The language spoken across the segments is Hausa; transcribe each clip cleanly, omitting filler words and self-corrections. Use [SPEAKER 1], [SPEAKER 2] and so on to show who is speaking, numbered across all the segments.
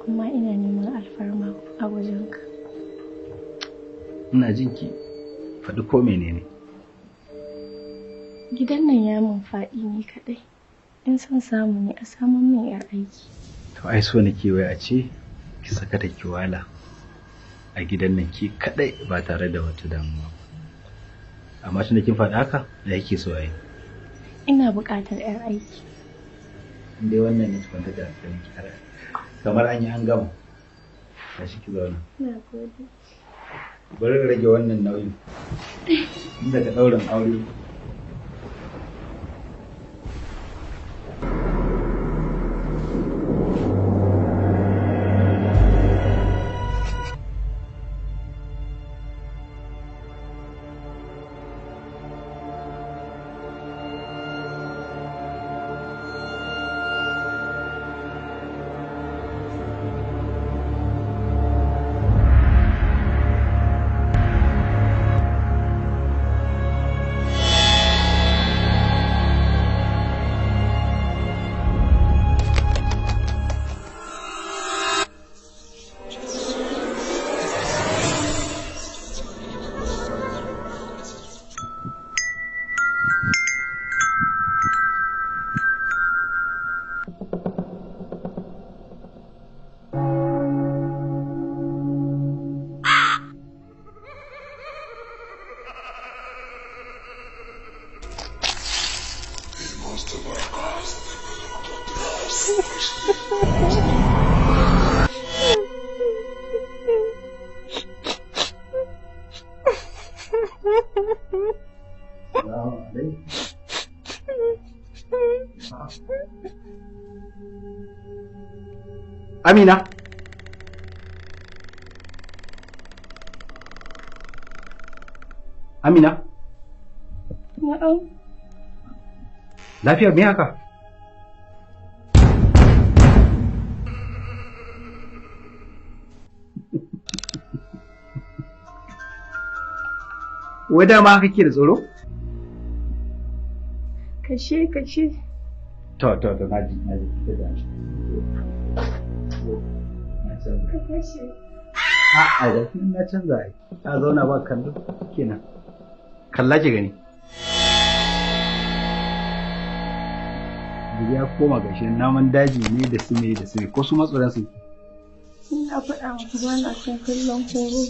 [SPEAKER 1] Amma ina neman alfarma a wajenka.
[SPEAKER 2] Ina jin ki, faɗi ko menene.
[SPEAKER 1] Gidan nan ya mun faɗi ni kaɗai. In son samu ne a samun min 'yar aiki.
[SPEAKER 2] To ai so nake wai a ce ki saka ta ki wala a gidan nan ki kaɗai ba tare da wata damuwa ba. Amma tunda kin faɗi haka, da yake so ai.
[SPEAKER 1] Ina buƙatar 'yar aiki.
[SPEAKER 2] In dai wannan ne ki kwanta da hankalinki har kamar an yi an gama. Tashi ki zauna.
[SPEAKER 1] Na gode.
[SPEAKER 2] Bari in rage wannan nauyin. In daga ɗaurin aure. Amina. Amina.
[SPEAKER 1] Na'am.
[SPEAKER 2] Lafiya me haka? Wai dama haka ke da tsoro?
[SPEAKER 1] Kashe kashe.
[SPEAKER 2] To naji naji da na canza.
[SPEAKER 1] Ka kashe.
[SPEAKER 2] A'a da na canza ai. Ka zauna ba kallo kenan. Kalla ki gani. Ya koma gashi naman daji ne da su me da su ko su matsoran su.
[SPEAKER 1] Ina faɗa maka ba na son kallon horo.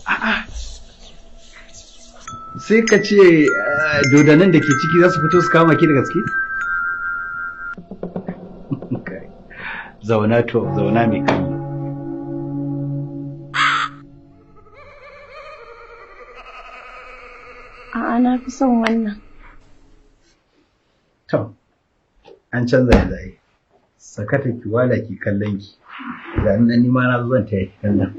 [SPEAKER 2] A'a. Sai ka ce dodannin da ke ciki za su fito su kama ki da gaske? Zauna to, zauna mai kallo.
[SPEAKER 1] A'a na fi son wannan.
[SPEAKER 2] To, an canza yanzu ai. Sakata ki wala ki kallon ki. Ga nan ni ma na zo zan taya ki kallon.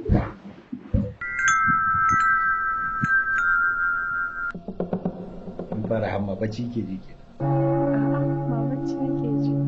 [SPEAKER 2] Kin fara hamma bacci ke ji kenan.
[SPEAKER 1] A'a ba bacci nake ji ba.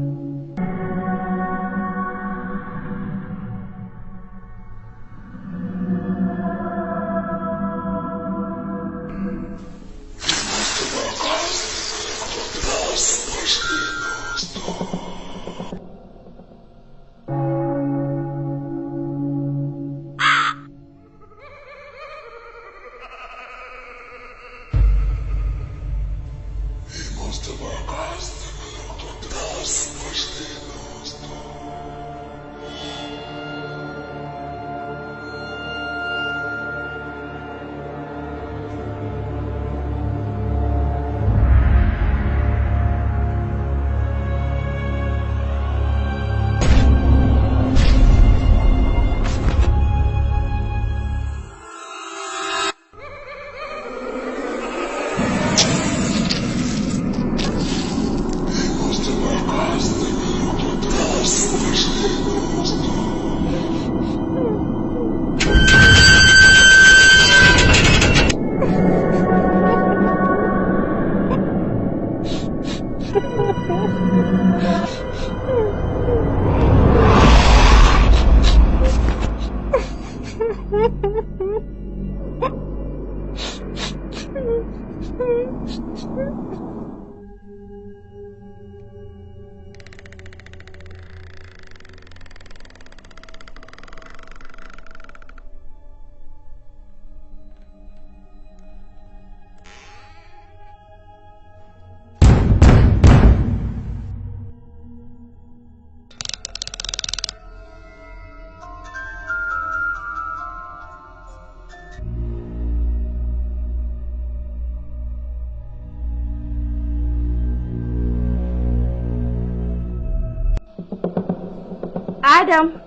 [SPEAKER 1] Adam.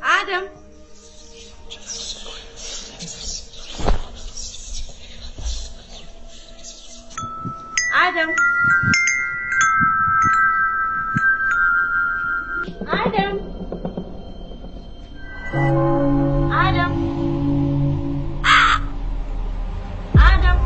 [SPEAKER 1] Adam. Adam. Adam. Adam. Adam.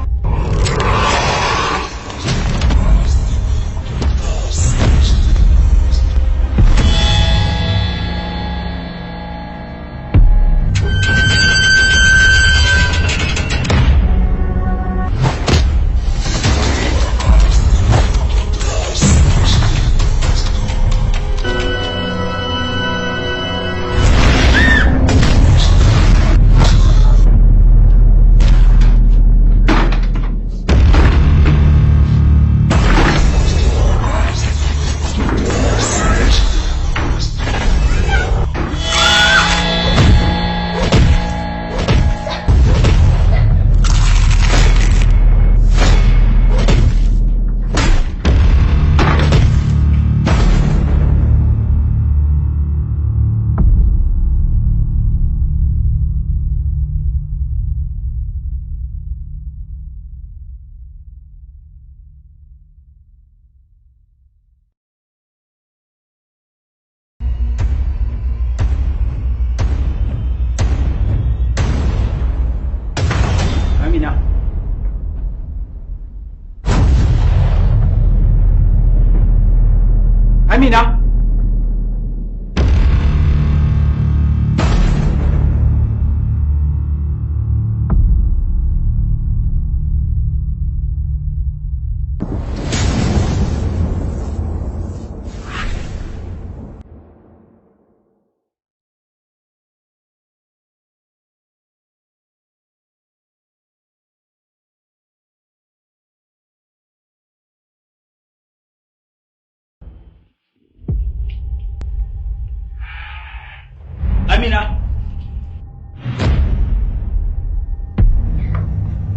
[SPEAKER 2] Amina. Amina. Amina.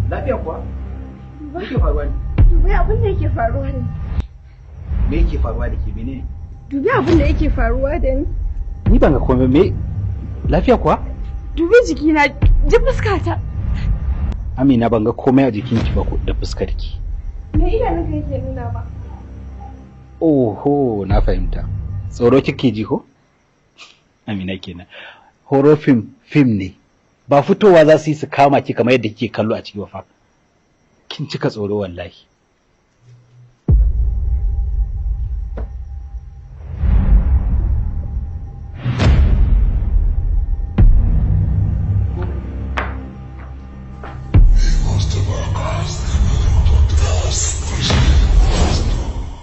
[SPEAKER 2] Lafiya kuwa? Me yake faruwa ne?
[SPEAKER 1] Dubi abin da yake faruwa ne.
[SPEAKER 2] Me yake faruwa da ke menene?
[SPEAKER 1] Dubi abin da yake faruwa da ni.
[SPEAKER 2] Ni ban ga komai me lafiya kuwa?
[SPEAKER 1] Dubi jikina, ji fuskata.
[SPEAKER 2] Amina ban ga komai a jikinki ba ko da fuskarki.
[SPEAKER 1] Me idanunka yake nuna ba?
[SPEAKER 2] Oho, na fahimta. Tsoro kike ji ko? Amina kenan. Horror film film ne. Ba fitowa za su yi su kama ki kamar yadda kike kallo a ciki ba fa. Kin cika tsoro wallahi.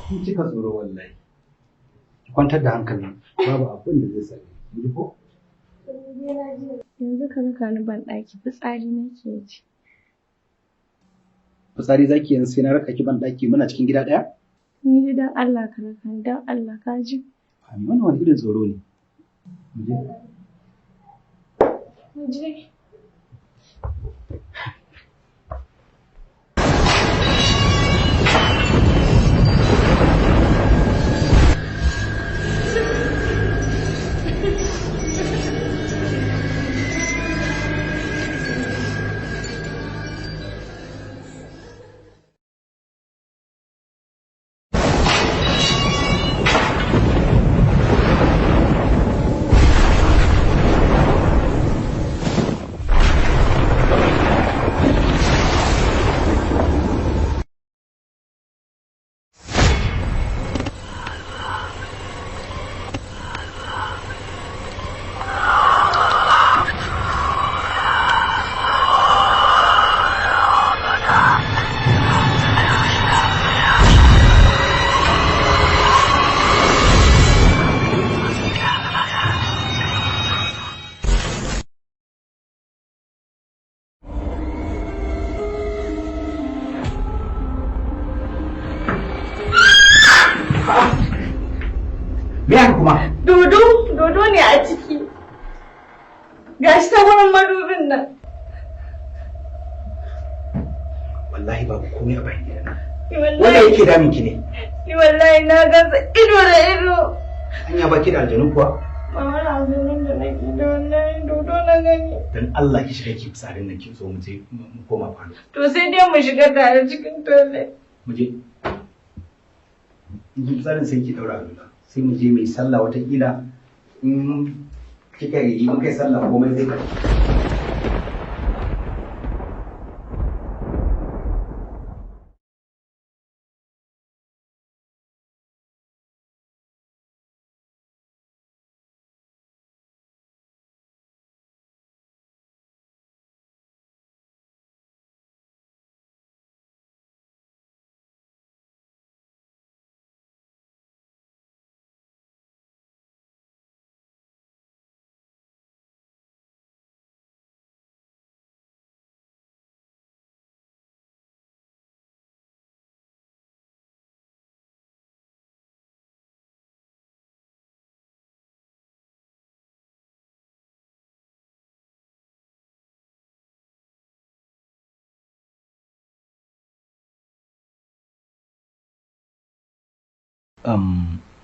[SPEAKER 2] Kin cika tsoro wallahi. Ki kwantar da hankali. Babu abin da zai same ki. Ji ko?
[SPEAKER 1] Yanzu ka raka ni ban ɗaki fitsari nake ji.
[SPEAKER 2] Fitsari zaki yanzu sai na raka ki ban ɗaki muna cikin gida ɗaya?
[SPEAKER 1] Ni dai don Allah ka raka ni don Allah ka ji.
[SPEAKER 2] Ami wannan wani irin tsoro ne? Mu je.
[SPEAKER 1] Mu je.
[SPEAKER 2] Me haka kuma?
[SPEAKER 1] Dodo, dodo ne a ciki. Gashi ta wurin madubin nan.
[SPEAKER 2] Wallahi babu komai a bayan gidan nan.
[SPEAKER 1] Ni
[SPEAKER 2] Wanda
[SPEAKER 1] wallahi,
[SPEAKER 2] yake damun ki ne?
[SPEAKER 1] ni wallahi na gansa ido da ido.
[SPEAKER 2] Anya baki da aljanu kuwa?
[SPEAKER 1] Ba wani aljanun da nake da wallahi dodo na gani.
[SPEAKER 2] Dan Allah ki shiga ki fitsarin nan, ki zo mu je mu koma falo.
[SPEAKER 1] To sai dai mu shiga tare cikin toilet.
[SPEAKER 2] Mu je. In ki fitsarin sai ki daura alula. Sai mu je mu yi sallah, watakila in kika yi muka yi sallah komai zai tafi.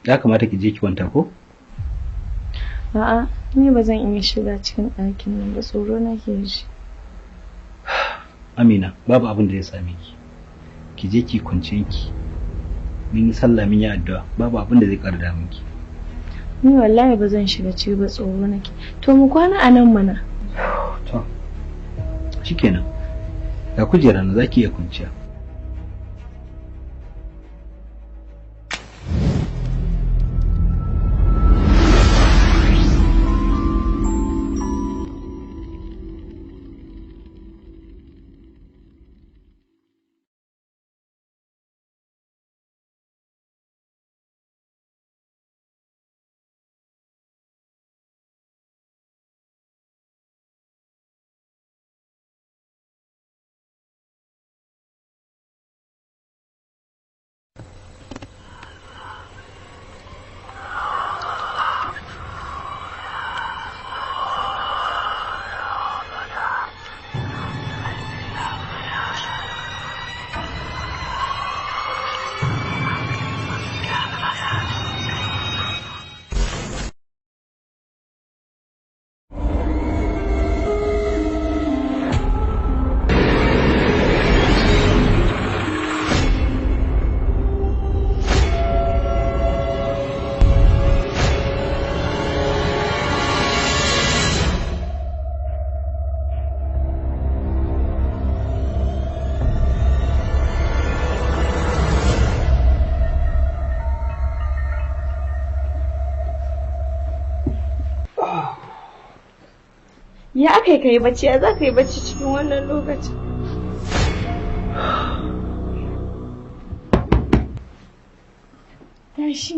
[SPEAKER 2] Ya kamata ki je ki kwanta ko?
[SPEAKER 1] A'a, ni ba zan iya shiga cikin ɗakin nan ba, tsoro nake ji.
[SPEAKER 2] Amina, babu abin da ya same ki. Ki je ki kwance ki. Mun yi sallah, mun yi addu'a, babu abin da zai ƙara damun ki.
[SPEAKER 1] Ni wallahi ba zan shiga ciki ba, tsoro nake. To mu kwana a nan mana.
[SPEAKER 2] To. Shikenan. Ga kujera na, zaki iya kwanciya.
[SPEAKER 1] Ya aka yi ka yi bacci, ya za ka yi bacci cikin wannan lokacin? Tashi.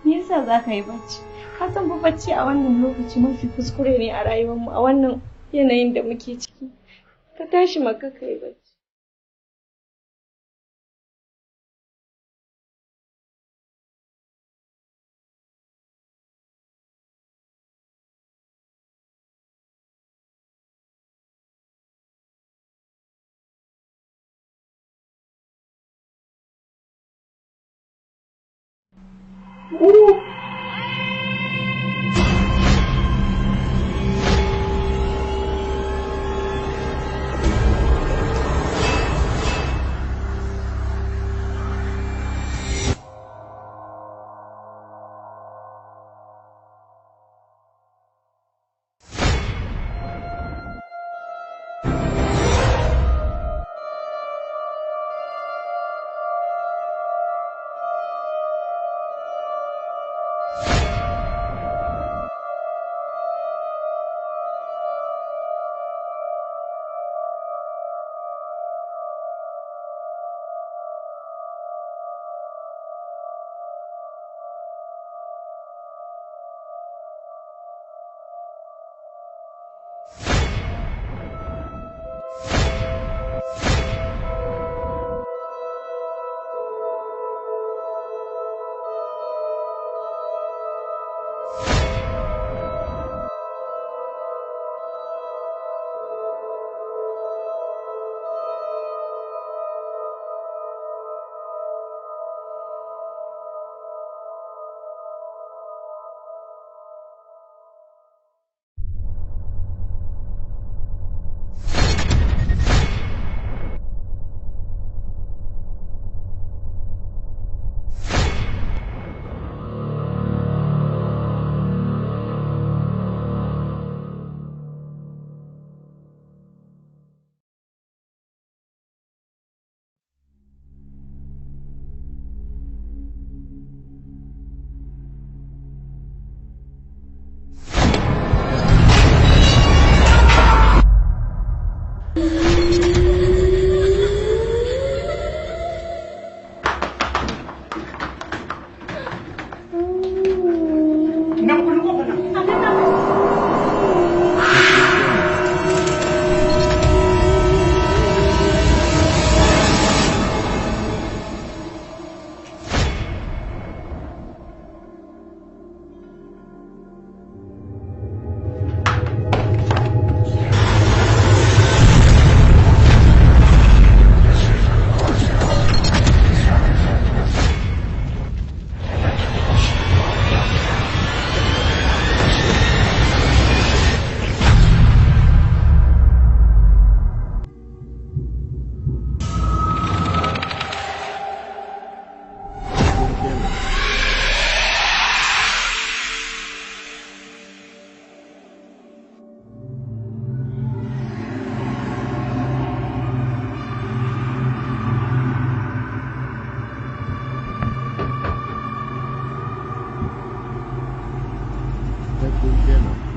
[SPEAKER 1] Me yasa za ka yi bacci? Ka san fa bacci a wannan lokaci mafi kuskure ne a rayuwarmu, a wannan yanayin da muke ciki. Ka tashi maka ka yi bacci.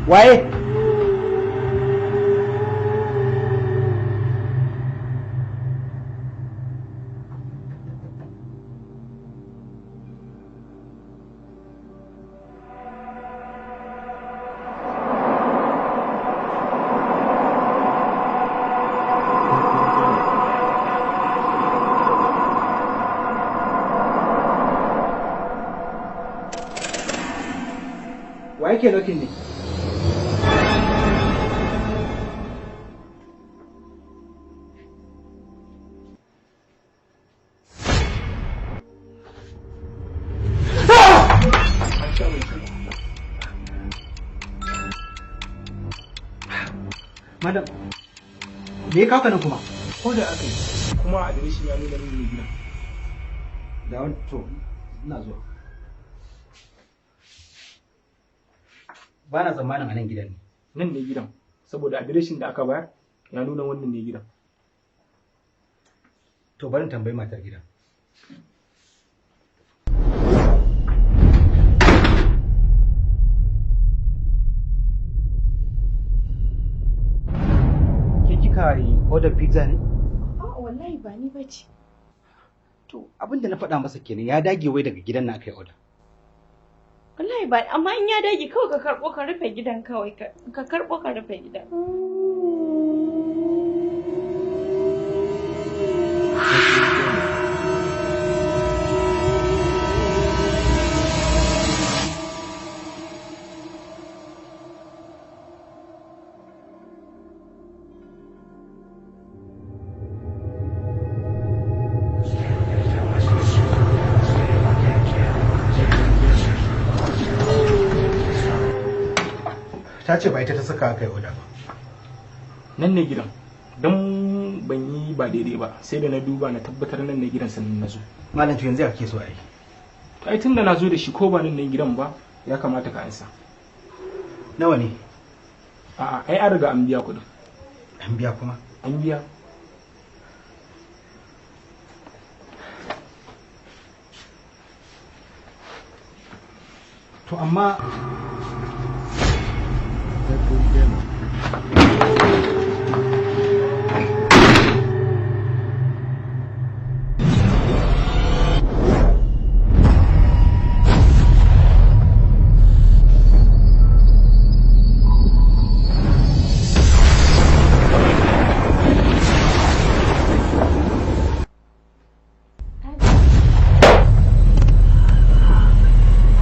[SPEAKER 2] Waye? Wa yake knocking ne? Madam, me ya kawo ka nan kuma?
[SPEAKER 3] Ko da aka yi kuma adireshin ya nuna min mai gidan.
[SPEAKER 2] Da wani to, ina zuwa. Ba na tsammanin a nan gidan ne.
[SPEAKER 3] Nan ne gidan, saboda adireshin da aka bayar ya nuna wannan ne gidan.
[SPEAKER 2] To bari in tambayi matar gidan. Ke kika yi order pizza ne?
[SPEAKER 1] A'a wallahi ba ni bace.
[SPEAKER 2] To abin da na faɗa masa kenan, ya dage wai daga gidan na aka yi order.
[SPEAKER 1] Wallahi ba, amma in ya dage kawai ka karɓo ka rufe gidan kawai, ka karɓo ka rufe gidan.
[SPEAKER 2] Ta ce ba ita ta saka aka yi order ba.
[SPEAKER 3] Nan ne gidan, don ban yi ba daidai ba, sai da na duba na tabbatar nan ne gidan sannan na zo.
[SPEAKER 2] Malam, to yanzu ya kake so a yi?
[SPEAKER 3] To ai tunda na zo da shi, ko ba nan ne gidan ba, ya kamata ka ansa.
[SPEAKER 2] Nawa ne?
[SPEAKER 3] A'a, ai an riga an biya kuɗin.
[SPEAKER 2] An biya kuma?
[SPEAKER 3] An biya.
[SPEAKER 2] To amma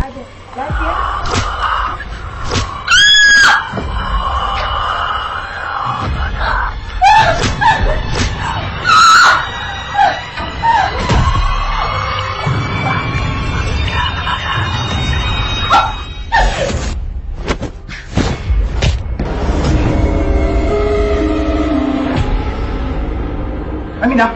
[SPEAKER 1] Adam, lafiya?
[SPEAKER 2] Amina.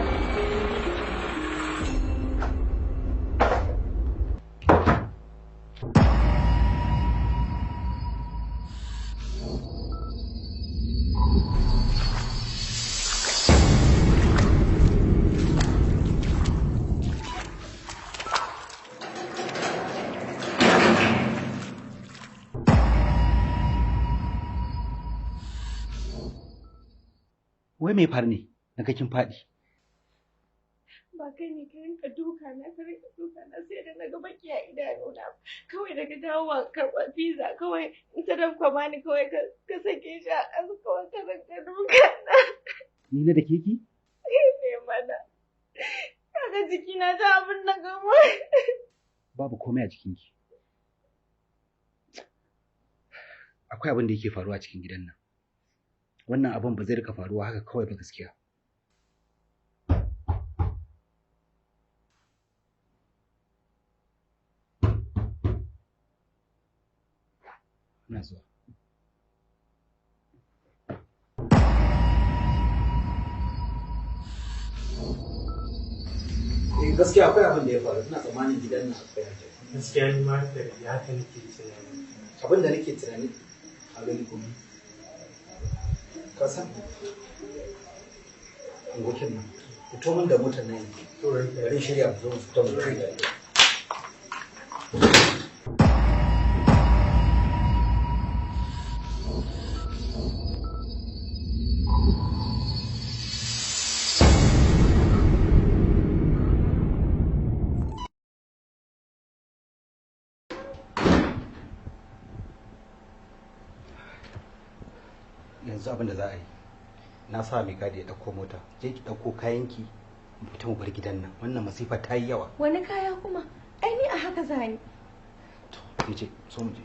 [SPEAKER 2] Wai me faru ne? Na ga kin faɗi.
[SPEAKER 1] Ba kai ne ka rinka duka na, ka rinka duka na sai da na ga baki a idanuna. Kawai daga dawowa karɓar pizza kawai in ta dabka bani kawai ka sake shi a ƙasa kawai ka rinka duka na.
[SPEAKER 2] Ni na da keki?
[SPEAKER 1] Ne mana. Kaga jikina ta abin da gama.
[SPEAKER 2] Babu komai a jikinki. Akwai abin da yake faruwa a cikin gidan nan. Wannan abin ba zai rika faruwa haka kawai ba gaskiya. Ina zuwa. Eh, gaskiya akwai abin da ya faru. Ina tsammanin gidan nan akwai aljanu.
[SPEAKER 4] Gaskiya ni ma da haka nake tunani.
[SPEAKER 2] Abin da nake tunani a gani kuma. Ka san abokin nan. Fito min da motar nan yanzu. Bari in shirya mu zo mu fita mu tafi. Yanzu abin da za a yi, na sa mai gadi ya ɗauko mota, je ki ɗauko kayanki mu fita mu bar gidan nan, wannan masifa ta yi yawa.
[SPEAKER 1] Wani kaya kuma? Ai ni a haka zani.
[SPEAKER 2] To mu je, so mu je.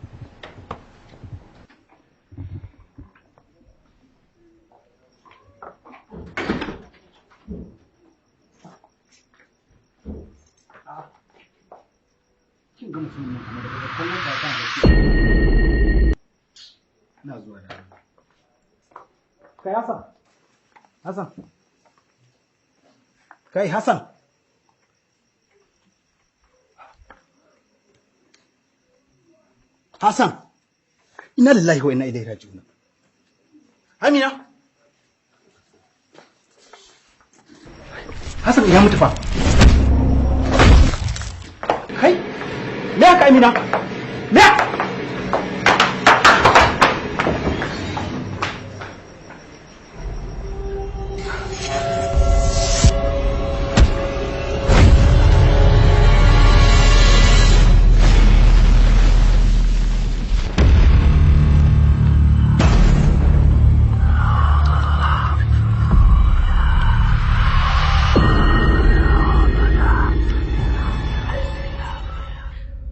[SPEAKER 2] Kin ga mutumin nan kamar daga kallon ba ta da shi. Ina zuwa da kai Hassan. Hassan. Kai Hassan. Hassan. Inna lillahi wa inna ilaihi raji'un. Amina. Hassan ya mutu fa. Kai, me haka Amina? Me haka?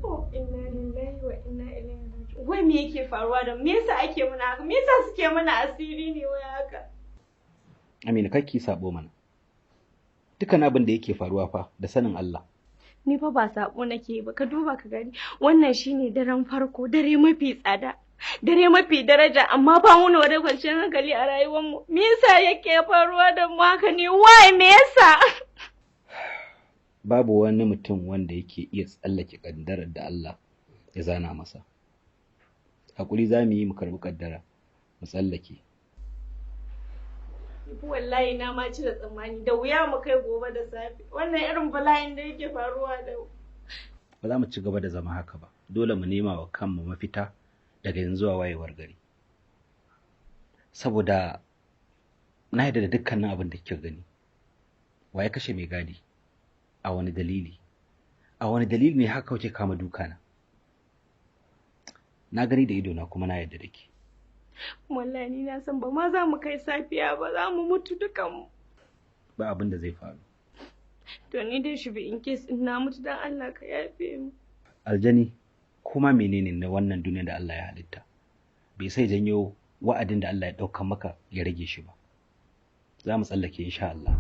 [SPEAKER 1] Oh, inna lillahi wa inna ilaihi raji'un. Wai me yake faruwa da mu? Me yasa ake mana haka? Me yasa suke mana asiri ne wai haka?
[SPEAKER 2] Amina kar ki sabo mana. Dukkan abin da yake faruwa fa da sanin Allah.
[SPEAKER 1] Ni fa ba sabo nake ba, ka duba ka gani. Wannan shine daren farko, dare mafi tsada, dare mafi daraja, amma ba mu da kwanciyar hankali a rayuwar mu. Me yasa yake faruwa da mu haka ne? Why, me yasa?
[SPEAKER 2] Babu wani mutum wanda yake iya tsallake kaddarar da Allah ya zana masa. Hakuri za mu yi mu karɓi kaddara, mu tsallake.
[SPEAKER 1] Wallahi na ma cire tsammani, da wuya mu kai gobe da safe. Wannan irin bala'in da yake faruwa da mu.
[SPEAKER 2] Ba za mu ci gaba da zama haka ba. Dole mu nema wa kanmu mafita daga yanzu zuwa wayewar gari. Saboda na yarda da dukkanin abin da kika gani. Wa ya kashe mai gadi? A wani dalili? A wani dalili ne haka kawai kama dukana? Na gani da idona kuma na yarda da ke.
[SPEAKER 1] Wallahi ni na san ba ma za mu kai safiya ba, za mu mutu dukanmu.
[SPEAKER 2] Ba abin da zai faru.
[SPEAKER 1] To ni dai shi bi in case in na mutu, dan Allah ka yafe mu.
[SPEAKER 2] Aljani kuma menene na wannan duniyar da Allah ya halitta bai sai janyo wa'adin da Allah ya ɗauka maka ya rage shi ba. Za mu tsallake insha Allah.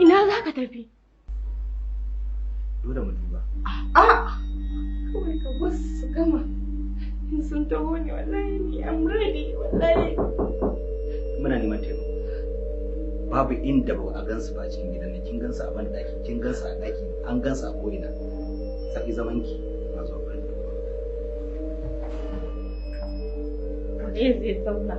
[SPEAKER 1] Ina za ka tafi?
[SPEAKER 2] Dole mu duba.
[SPEAKER 1] A kawai ka basu su gama. In sun taho ne, wallahi ni am ready wallahi.
[SPEAKER 2] Muna neman taimako. Babu inda ba a gansu ba a cikin gidan nan. Kin gansu a ban daki, kin gansu a daki, an gansu a ko'ina. Saki zaman ki na zuwa bari duba.
[SPEAKER 1] Waye zai zauna?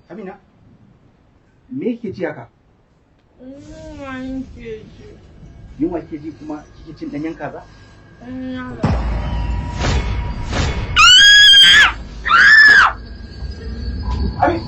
[SPEAKER 2] Amina, me yake ji haka?
[SPEAKER 1] Yunwa nake ji.
[SPEAKER 2] Yunwa kike ji kuma kike cin ɗanyen kaza? Ami!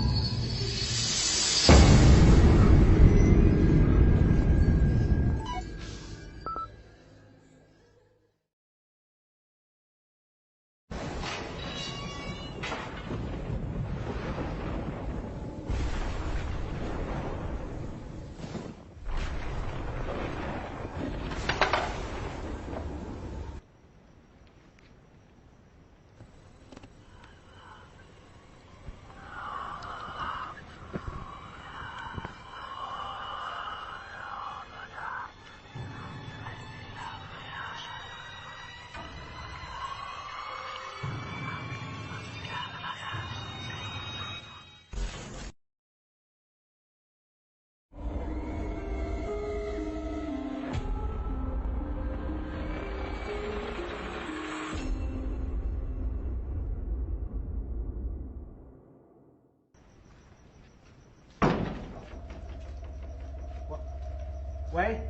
[SPEAKER 2] Waye?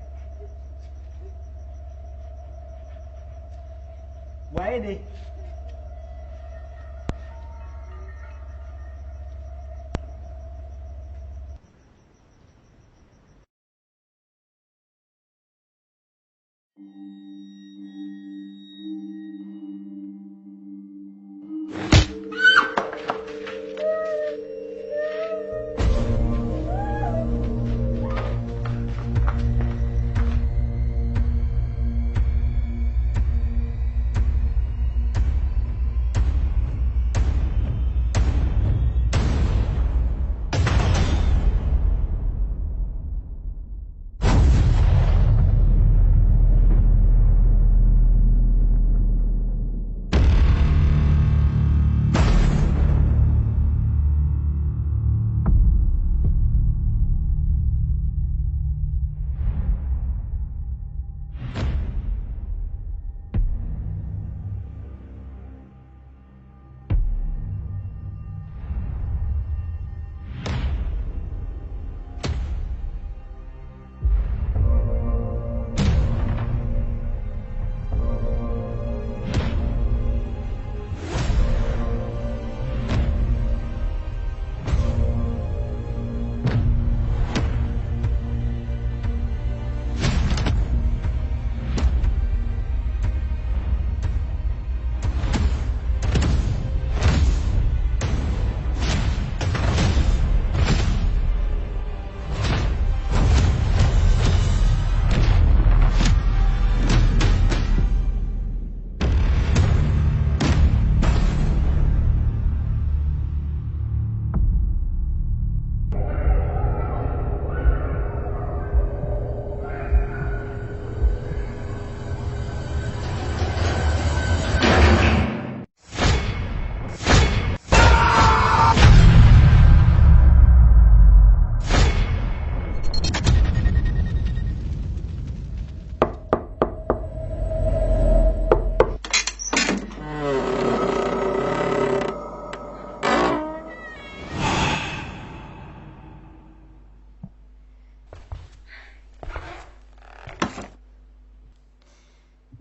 [SPEAKER 2] Waye ne?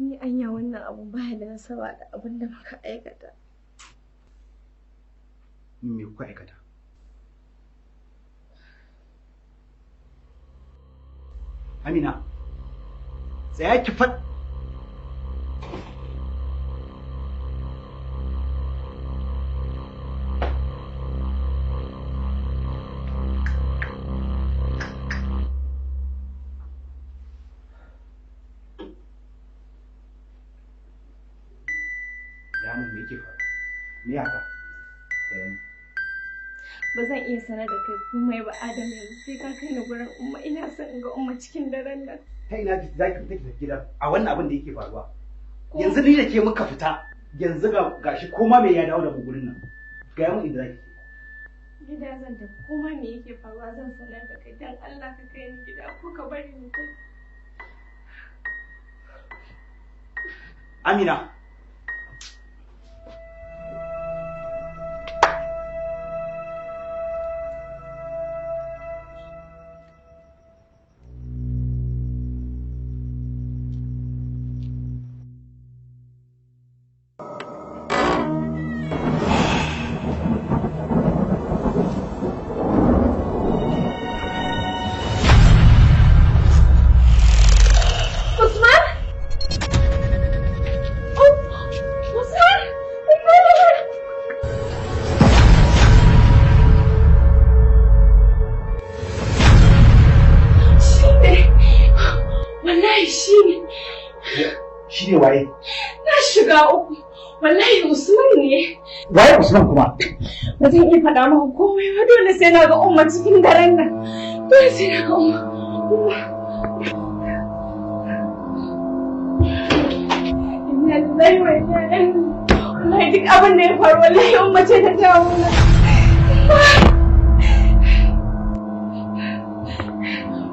[SPEAKER 1] Ni anya wannan abu baya da nasaba da abin da muka aikata.
[SPEAKER 2] Me kuka aikata? Amina, tsaya ki fat. Gaya min me yake faruwa? Me haka? Gaya min.
[SPEAKER 1] Ba zan iya sanar da kai komai ba Adam, yanzu sai ka kai ni gurin Umma, ina son in ga Umma cikin daren nan.
[SPEAKER 2] Ta ina za ki fita ki tafi gida a wannan abin da yake faruwa? Yanzu ni da ke muka fita, yanzu ga gashi koma me ya dawo da mu gurin nan. Gaya min inda za ki je.
[SPEAKER 1] Gida zan tafi, koma me yake faruwa zan sanar da kai, dan Allah ka kai ni gida ko ka bari ni tafi.
[SPEAKER 2] Amina.
[SPEAKER 1] Usman? Oh, Usman! Usman! Shi ne! Wallahi shi ne!
[SPEAKER 2] Shi ne waye?
[SPEAKER 1] Na shiga uku! Wallahi Usman ne!
[SPEAKER 2] Waye Usman kuma?
[SPEAKER 1] Ba zan iya faɗa maka komai ba, dole sai na ga Umma cikin daren nan. Dole sai na ga Umma. Umma. Inna lillahi wa inna ilaihi. Wallahi duk abin da ya faru wallahi Umma ce ta jawo mana.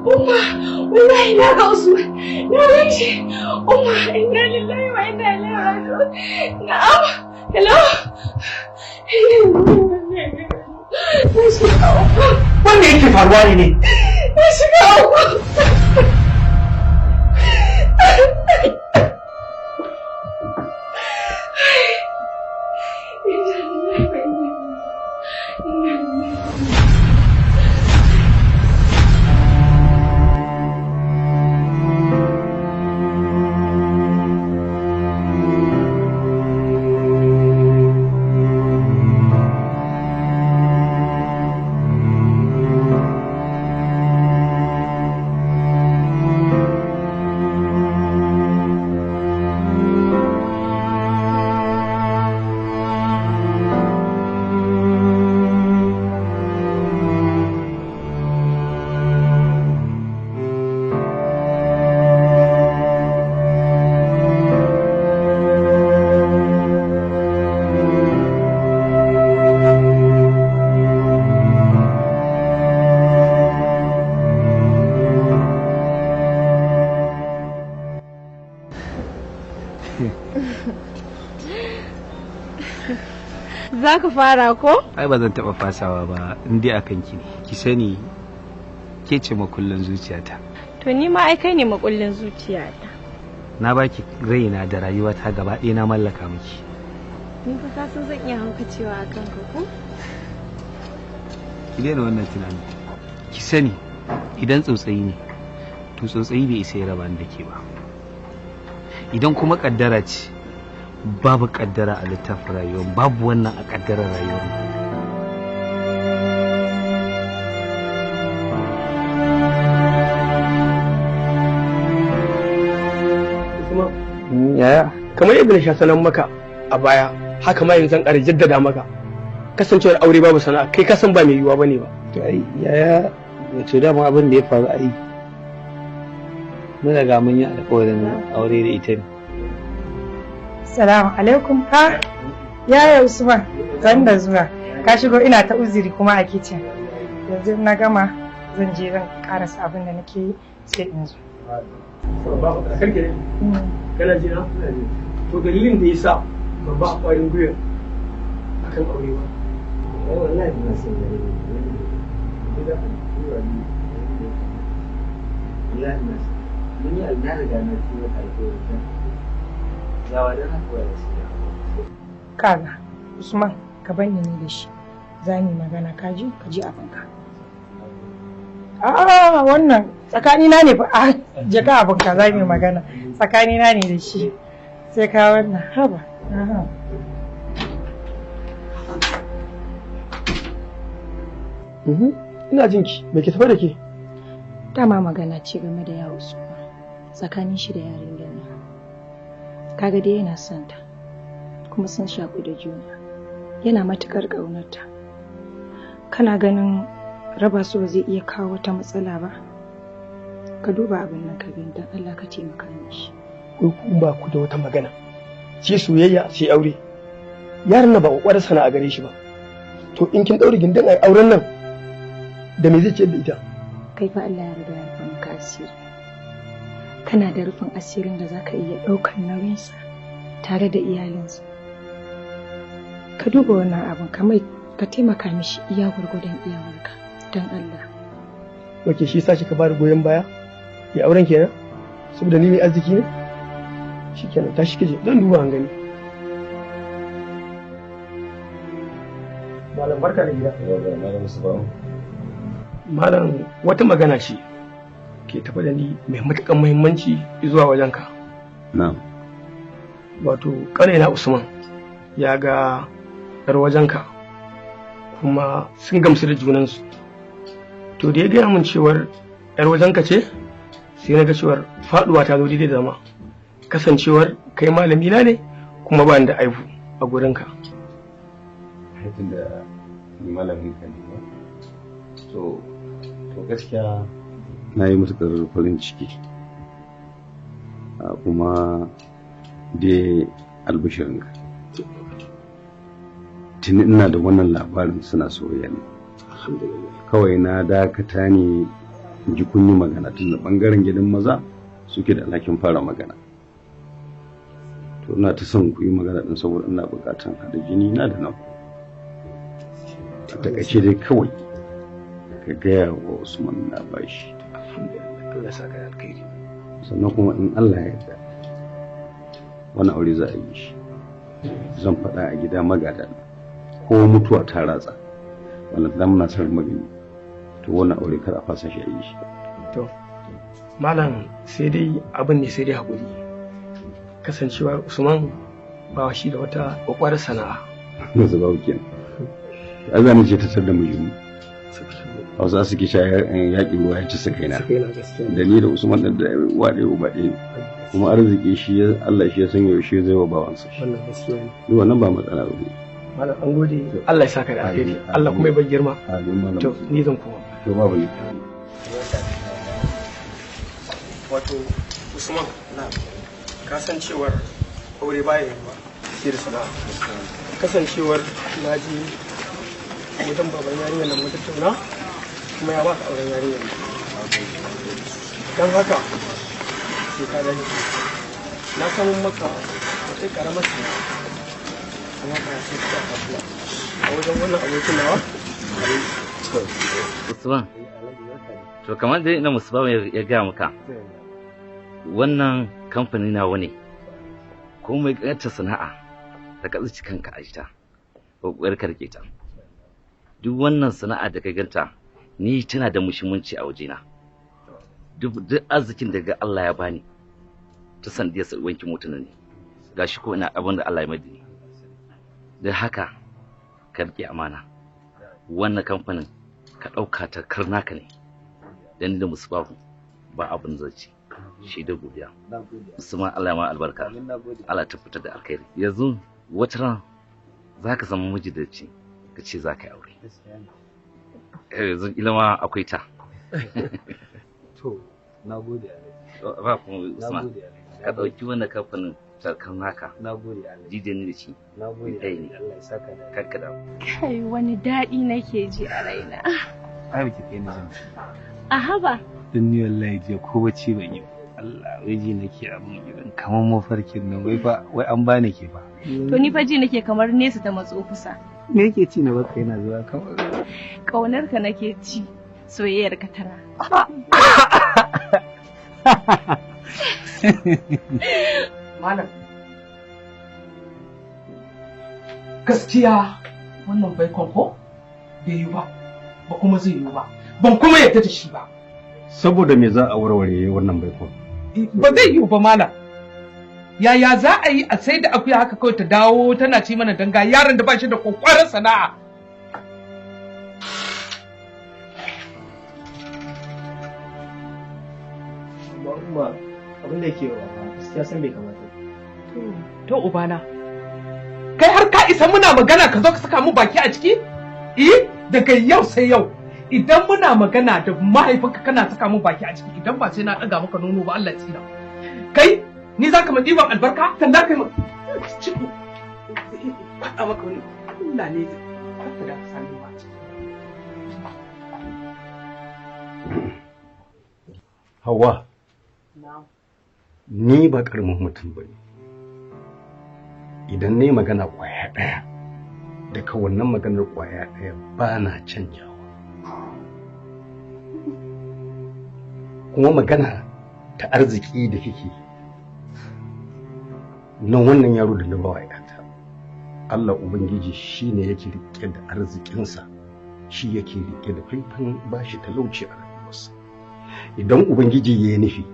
[SPEAKER 1] Umma, wallahi na ga Usman. Na gan shi. Umma, inna lillahi wa inna ilaihi raji'un. Na'am. Hello. Na shiga uku.
[SPEAKER 2] Wanda yake faruwa ne ne?
[SPEAKER 1] Na shiga uku. Za ka fara ko?
[SPEAKER 2] Ai ba zan taɓa fasawa ba in dai akan ki ne. Ki sani ke ce makullin zuciyata.
[SPEAKER 1] To ni ma ai kai ne makullin zuciyata.
[SPEAKER 2] Na baki raina da rayuwata gaba ɗaya na mallaka miki.
[SPEAKER 1] Ni fa ka san zan iya haukacewa a kanka ko?
[SPEAKER 2] Ki daina wannan tunani. Ki sani idan tsautsayi ne to tsautsayi bai isa ya raba ni da ke ba. Idan kuma kaddara ce, babu kaddara a littafin rayuwar, babu wannan a kaddarar rayuwar.
[SPEAKER 4] Yaya, kamar yadda na sha sanan maka a baya, haka ma yanzu zan ƙara jaddada maka. Kasancewar aure babu sana'a, kai ka san ba mai yiwuwa bane ba.
[SPEAKER 2] To ai yaya, wato dama abin da ya faru ai mun riga mun yi alƙawarin aure da ita ne.
[SPEAKER 5] Salamu alaikum. Ha? Yaya Usman, zan da zuwa. Ka shigo ina ta uzuri kuma a kicin. Yanzu na gama zan je zan karasa abin da nake yi sai in zo.
[SPEAKER 4] Ba ka karke ne. Kana ji na? To dalilin da yasa ban ba ƙwarin gwiwa akan aure ba.
[SPEAKER 2] Wallahi ba sai da wallahi na mun yi na riga na ci mata alƙawarin gawa don haka ba su.
[SPEAKER 5] Kaga, Usman, ka banni ni da shi. Za mu yi magana ka ji, ka ji abinka. A'a wannan tsakanina ne fa a jaka abinka za mu yi magana. Tsakanina ne da shi. Sai ka wannan haba. Aha.
[SPEAKER 4] Ina jinki, me ke tafe da ke?
[SPEAKER 5] Dama magana ce game da yawo Usman. Tsakanin shi da yarinyar nan. Kaga dai yana son ta kuma sun shaƙu da juna, yana matuƙar ƙaunarta. Kana ganin raba su ba zai iya kawo wata matsala ba? Ka duba abin nan ka gani, don Allah ka taimaka mishi.
[SPEAKER 4] Wai ku ba ku da wata magana. Sai soyayya sai aure. Yaron nan ba ƙwaƙwarar sana'a gare shi ba. To in kin ɗaure gindin ai auren nan da me zai ciyar da ita?
[SPEAKER 5] Kai fa Allah ya riga ya rufa maka asiri. Kana da rufin asirin da zaka iya ɗaukar nauyinsa tare da iyalinsa. Ka duba wannan abin ka mai ka taimaka mishi iya gwargwadon iyawarka don Allah.
[SPEAKER 4] Wace shi sa kika bada goyon baya? Ya auren kenan? Saboda ni mai arziki ne? Shikenan tashi kije zan duba an gani. Malam barka da gida. Malam wata magana ce ke tafa da ni mai matuƙar muhimmanci zuwa wajenka.
[SPEAKER 6] Na'am.
[SPEAKER 4] Wato ƙanina Usman ya ga 'yar wajenka kuma sun gamsu da junansu. To da ya gaya min cewar 'yar wajenka ce sai na ga cewar faɗuwa ta zo daidai da zama. Kasancewar kai malami na ne kuma ba ni da aibu a gurinka.
[SPEAKER 6] Haifin da ni malamin ka ne ba. To gaskiya na yi matuƙar farin ciki kuma dai albishirinka. Tuni ina da wannan labarin suna soyayya ne. Kawai na dakata ne in ji kun yi magana tun da ɓangaren gidan maza suke da alhakin fara magana. To ina ta son ku yi magana ɗin saboda ina buƙatar haɗa jini na da naku. A taƙaice dai kawai ka gaya wa Usman na bashi.
[SPEAKER 4] Alhamdulillah Allah ya saka da alkhairi.
[SPEAKER 6] Sannan kuma in Allah ya yarda wannan aure za a yi shi. Zan faɗa a gida magada ko mutuwa ta ratsa. Wannan dan muna son magani. To wannan aure kar a fasa shi a yi shi.
[SPEAKER 4] To malam sai dai abin ne sai dai hakuri. Kasancewar Usman ba shi da wata kwakwarar sana'a.
[SPEAKER 6] Musu babu kenan. Azami ce ta da mijinmu. Hausa suke sha yaƙin ruwa ya ci su kaina. Da ni da Usman da uwa ɗaya uba ɗaya. Kuma arziki shi Allah shi ya san yaushe zai wa bawansa shi.
[SPEAKER 4] Wannan gaskiya ne.
[SPEAKER 6] Duk wannan ba matsala ba ne.
[SPEAKER 4] Malam an gode Allah ya saka da alheri. Allah kuma ya bar girma. To ni zan koma.
[SPEAKER 6] To babu ne.
[SPEAKER 4] Wato Usman ka san cewar aure baya yiwuwa sai da sana'a. Kasancewar na ji wajen baban yarinyar nan mun tattauna kuma ya baka auren yarinyar nan. Don haka sai ka dage. Na samu maka wata karamar sana'a amma ba sai ka kasuwa a wajen wannan abokin nawa.
[SPEAKER 7] Usman, to kamar dai ina Musubawa ya gaya maka wannan kamfani nawa ne, komai ƙanƙantar sana'a da ka tsinci kanka a ita, ƙoƙari ka rike ta. Duk wannan sana'a da ka ganta ni tana da muhimmanci a wajena. Duk arzikin da ga Allah ya bani ta sanadiyar wankin motuna ne. Gashi ko ina abin da Allah ya mai ni. Don haka ka rike amana. Wannan kamfanin ka ɗauka ta karnaka ne. Dan da Musubahu ba abin zai ci. Shi da godiya. Usman Allah ya ma albarka. Allah ta fitar da alkhairi. Yanzu wata ran za ka zama miji da ci ka ce za ka yi aure. Yanzu ilima akwai ta.
[SPEAKER 2] To, na gode Alhaji.
[SPEAKER 7] Ba kuma Usman. Ka ɗauki wannan kamfanin sarkan naka.
[SPEAKER 2] Na gode Alhaji.
[SPEAKER 7] Jide ni da shi.
[SPEAKER 2] Na gode Alhaji. Allah ya saka da.
[SPEAKER 7] Karka damu.
[SPEAKER 1] Kai wani daɗi nake ji a raina.
[SPEAKER 2] Ai baki kai ni jin.
[SPEAKER 1] A haba.
[SPEAKER 2] Dan ni wallahi jiya ko bacci ban yi. Allah wai ji nake abun irin kamar mafarkin nan wai fa wai an bani ke fa.
[SPEAKER 1] To ni fa ji nake kamar nesa ta matso kusa.
[SPEAKER 2] Me yake ci na baka yana zuwa kamar
[SPEAKER 1] Kaunar ka nake ci, soyayyar ka tana.
[SPEAKER 8] Malam. Gaskiya wannan baikon ko bai yi ba, ba kuma zai yi ba, ban kuma yarda da shi ba.
[SPEAKER 6] Saboda me za a warware wannan baikon?
[SPEAKER 8] Ba zai yiwu ba malam. Yaya za a yi a sai da akuya haka kawai ta dawo tana ci mana danga yaron da ba shi da kwakwaran sana'a.
[SPEAKER 4] Amma umma abin da yake wa gaskiya san bai kamata.
[SPEAKER 8] To ubana. Kai har ka isa muna magana ka zo ka saka mu baki a ciki? Eh, daga yau sai yau. Idan muna magana da mahaifinka kana saka mu baki a ciki idan ba sai na ɗaga maka nono ba Allah tsina. Kai ni za ka ma ɗiban albarka sannan kai ma ciko faɗa maka wani Allah ne zai da ka sami ba ciki.
[SPEAKER 6] Hauwa, ni ba ƙaramin mutum ba ne. Idan ne magana ƙwaya ɗaya, daga wannan maganar ƙwaya ɗaya ba na canjawa. Kuma magana ta arziki da kike nan wannan yaro da na bawa ƴata, Allah Ubangiji shi ne yake riƙe da arzikinsa, shi yake riƙe da faifan bashi talauci a rayuwarsa. Idan Ubangiji ya yi nufi,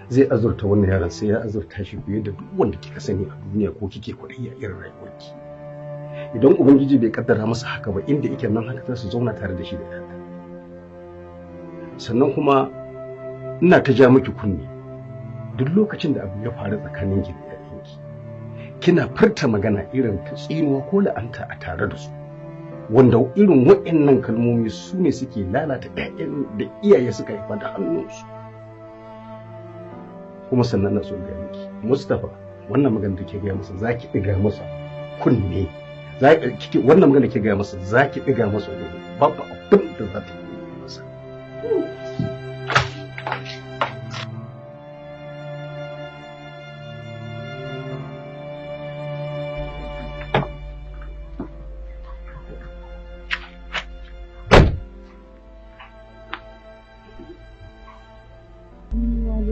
[SPEAKER 6] zai azurta wannan yaron sai ya azurta shi fiye da duk wanda kika sani a duniya ko kike kwaɗayi a irin rayuwarki. Idan Ubangiji bai kaddara masa haka ba, inda yake nan haka za su zauna tare da shi da ƴata. Sannan kuma ina ta ja miki kunne duk lokacin da abu ya faru tsakanin ki da ƴaƴanki, kina furta magana irin ta tsinuwa ko la'anta a tare da su, wanda irin waɗannan kalmomi su ne suke lalata ƴaƴan da iyaye suka haifa da hannunsu. Kuma sannan na so in gaya miki, Mustapha, wannan magana da ke gaya masa za ki ɗiga masa kunne, wannan magana da ke gaya masa za ki ɗiga masa kunne, babu abin da za ta yi masa.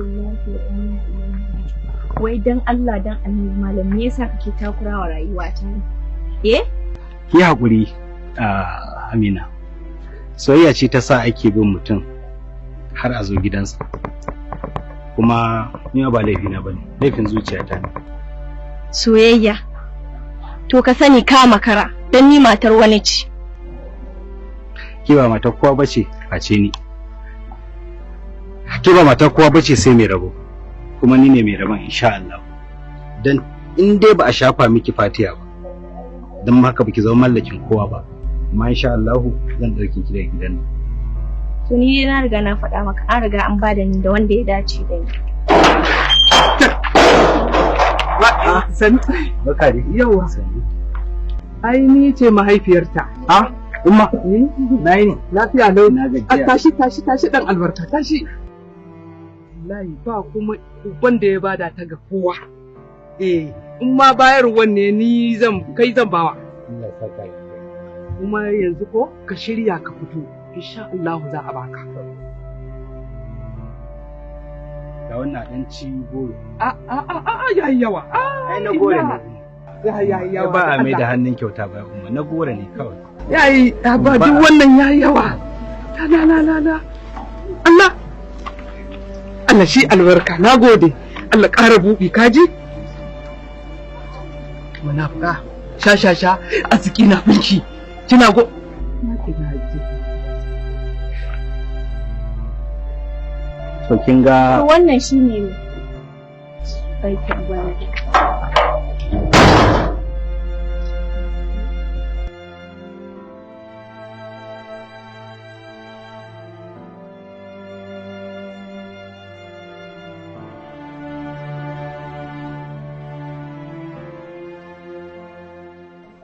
[SPEAKER 1] lillahi wa inna ilaihi. Wai dan Allah dan Annabi malam, me yasa kake takurawa rayuwata ne? Eh?
[SPEAKER 2] Ki hakuri Amina. Soyayya ce ta sa ake bin mutum har a zo gidansa. Kuma ni ba laifina bane, laifin zuciyata ne.
[SPEAKER 1] Soyayya. To ka sani ka makara, dan ni matar wani ce.
[SPEAKER 2] Ki ba matar kowa bace face ni. Ki ba matar kowa bace sai mai rabo. Kuma ni ne mai rabon insha Allah. Dan in dai ba a shafa miki fatiya ba, dan haka baki zama mallakin kowa ba. Amma insha Allah zan dauke ki daga gidan nan.
[SPEAKER 1] To ni dai na riga na faɗa maka, an riga an bada ni da wanda ya dace da ni.
[SPEAKER 8] Sani.
[SPEAKER 2] Barka dai.
[SPEAKER 8] Yawwa. Ai ni ce mahaifiyarta.
[SPEAKER 2] Ha? Umma. Na yi ne.
[SPEAKER 8] Lafiya lau.
[SPEAKER 2] Na gajiya.
[SPEAKER 8] Tashi tashi tashi dan albarka tashi. Wallahi ba kuma uban da ya bada ta ga kowa. Eh, in ma bayarwan ne ni zan kai zan bawa.
[SPEAKER 2] Allah ya saka.
[SPEAKER 8] Kuma yanzu ko ka shirya ka fito. Insha Allah za a baka.
[SPEAKER 2] Ga wannan dan ci goro.
[SPEAKER 8] A a a a yayi yawa.
[SPEAKER 2] Ai na gore ne.
[SPEAKER 8] Yayi yawa.
[SPEAKER 2] Ba a mai da hannun kyauta ba umma, na gore ne kawai.
[SPEAKER 8] Yayi ba duk wannan yayi yawa. La la la la. Allah. Allah shi albarka. Nagode. Allah ƙara buɗi kaji. Munafuka. Sha sha sha arziki na mulki. Kina go.
[SPEAKER 2] To kin ga
[SPEAKER 1] To wannan shine ne. Aikin bana.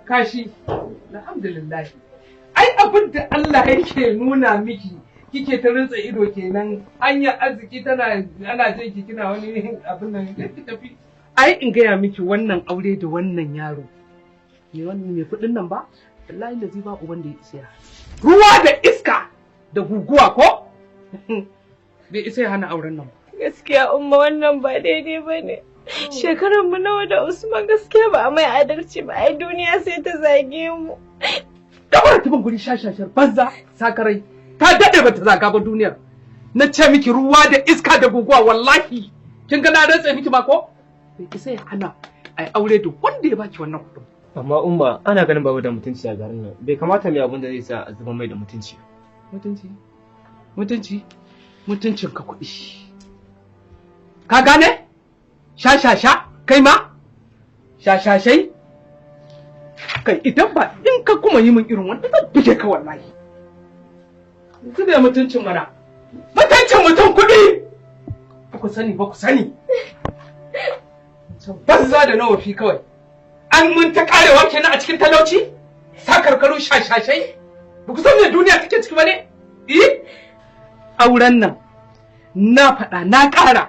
[SPEAKER 8] Kashi, alhamdulillah. Ai abin da Allah yake nuna miki kike ta rintsa ido kenan, hanyar arziki tana ana jin ki kina wani abin nan ki tafi. Ai in gaya miki wannan aure da wannan yaro me wannan mai kuɗin nan ba, wallahi da zai ba uban da ya isa. Ruwa da iska da guguwa ko bai isa ya hana auren nan ba.
[SPEAKER 1] Gaskiya umma wannan ba daidai bane. Shekaran mu nawa da Usman, gaskiya ba a mai adalci ba, ai duniya sai ta zage mu.
[SPEAKER 8] Dabar ki ban guri shashashar banza sakarai. Ta daɗe ba ta zaga ba duniyar. Na ce miki ruwa da iska da guguwa wallahi. Kin ga na rantse miki ba ko? Bai isa ya hana ai aure da wanda ya baki wannan kuɗin.
[SPEAKER 3] Amma umma ana ganin babu da mutunci a garin nan. Bai kamata mai abin da zai sa a zuba mai da mutunci.
[SPEAKER 8] Mutunci? Mutunci? Mutuncin ka kuɗi. Ka gane? Sha sha sha kai ma? Sha sha shai? Kai idan ba in ka kuma yi min irin wanda zan buge ka wallahi. Zube mutuncin mana. Mutuncin mutum kuɗi! Ba ku sani ba ku sani. Banza da nawafi kawai. An mun ta karewa kenan a cikin talauci? Sakarkaru shashashai? Ba ku san me duniya take ciki ba ne? Eh? Auren nan na faɗa na ƙara.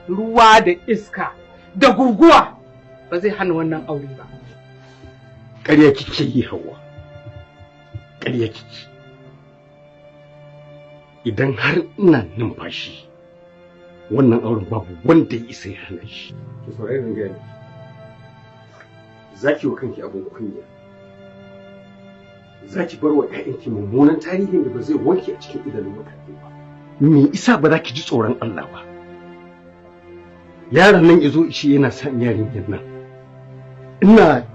[SPEAKER 8] Ruwa da iska da guguwa ba zai hana wannan aure ba.
[SPEAKER 6] Ƙarya kike yi Hauwa. Ƙarya kike. Idan har ina numfashi, wannan auren babu wanda ya isa ya hana shi. Ki saurari ni gaya miki. Za ki wa kanki abin kunya. Za ki bar wa ‘ya'yanki mummunan tarihin da ba zai wanke a cikin idanun mutane ba. Me isa ba za ki ji tsoron Allah ba? Yaron nan izo shi yana son yarinyar nan. Ina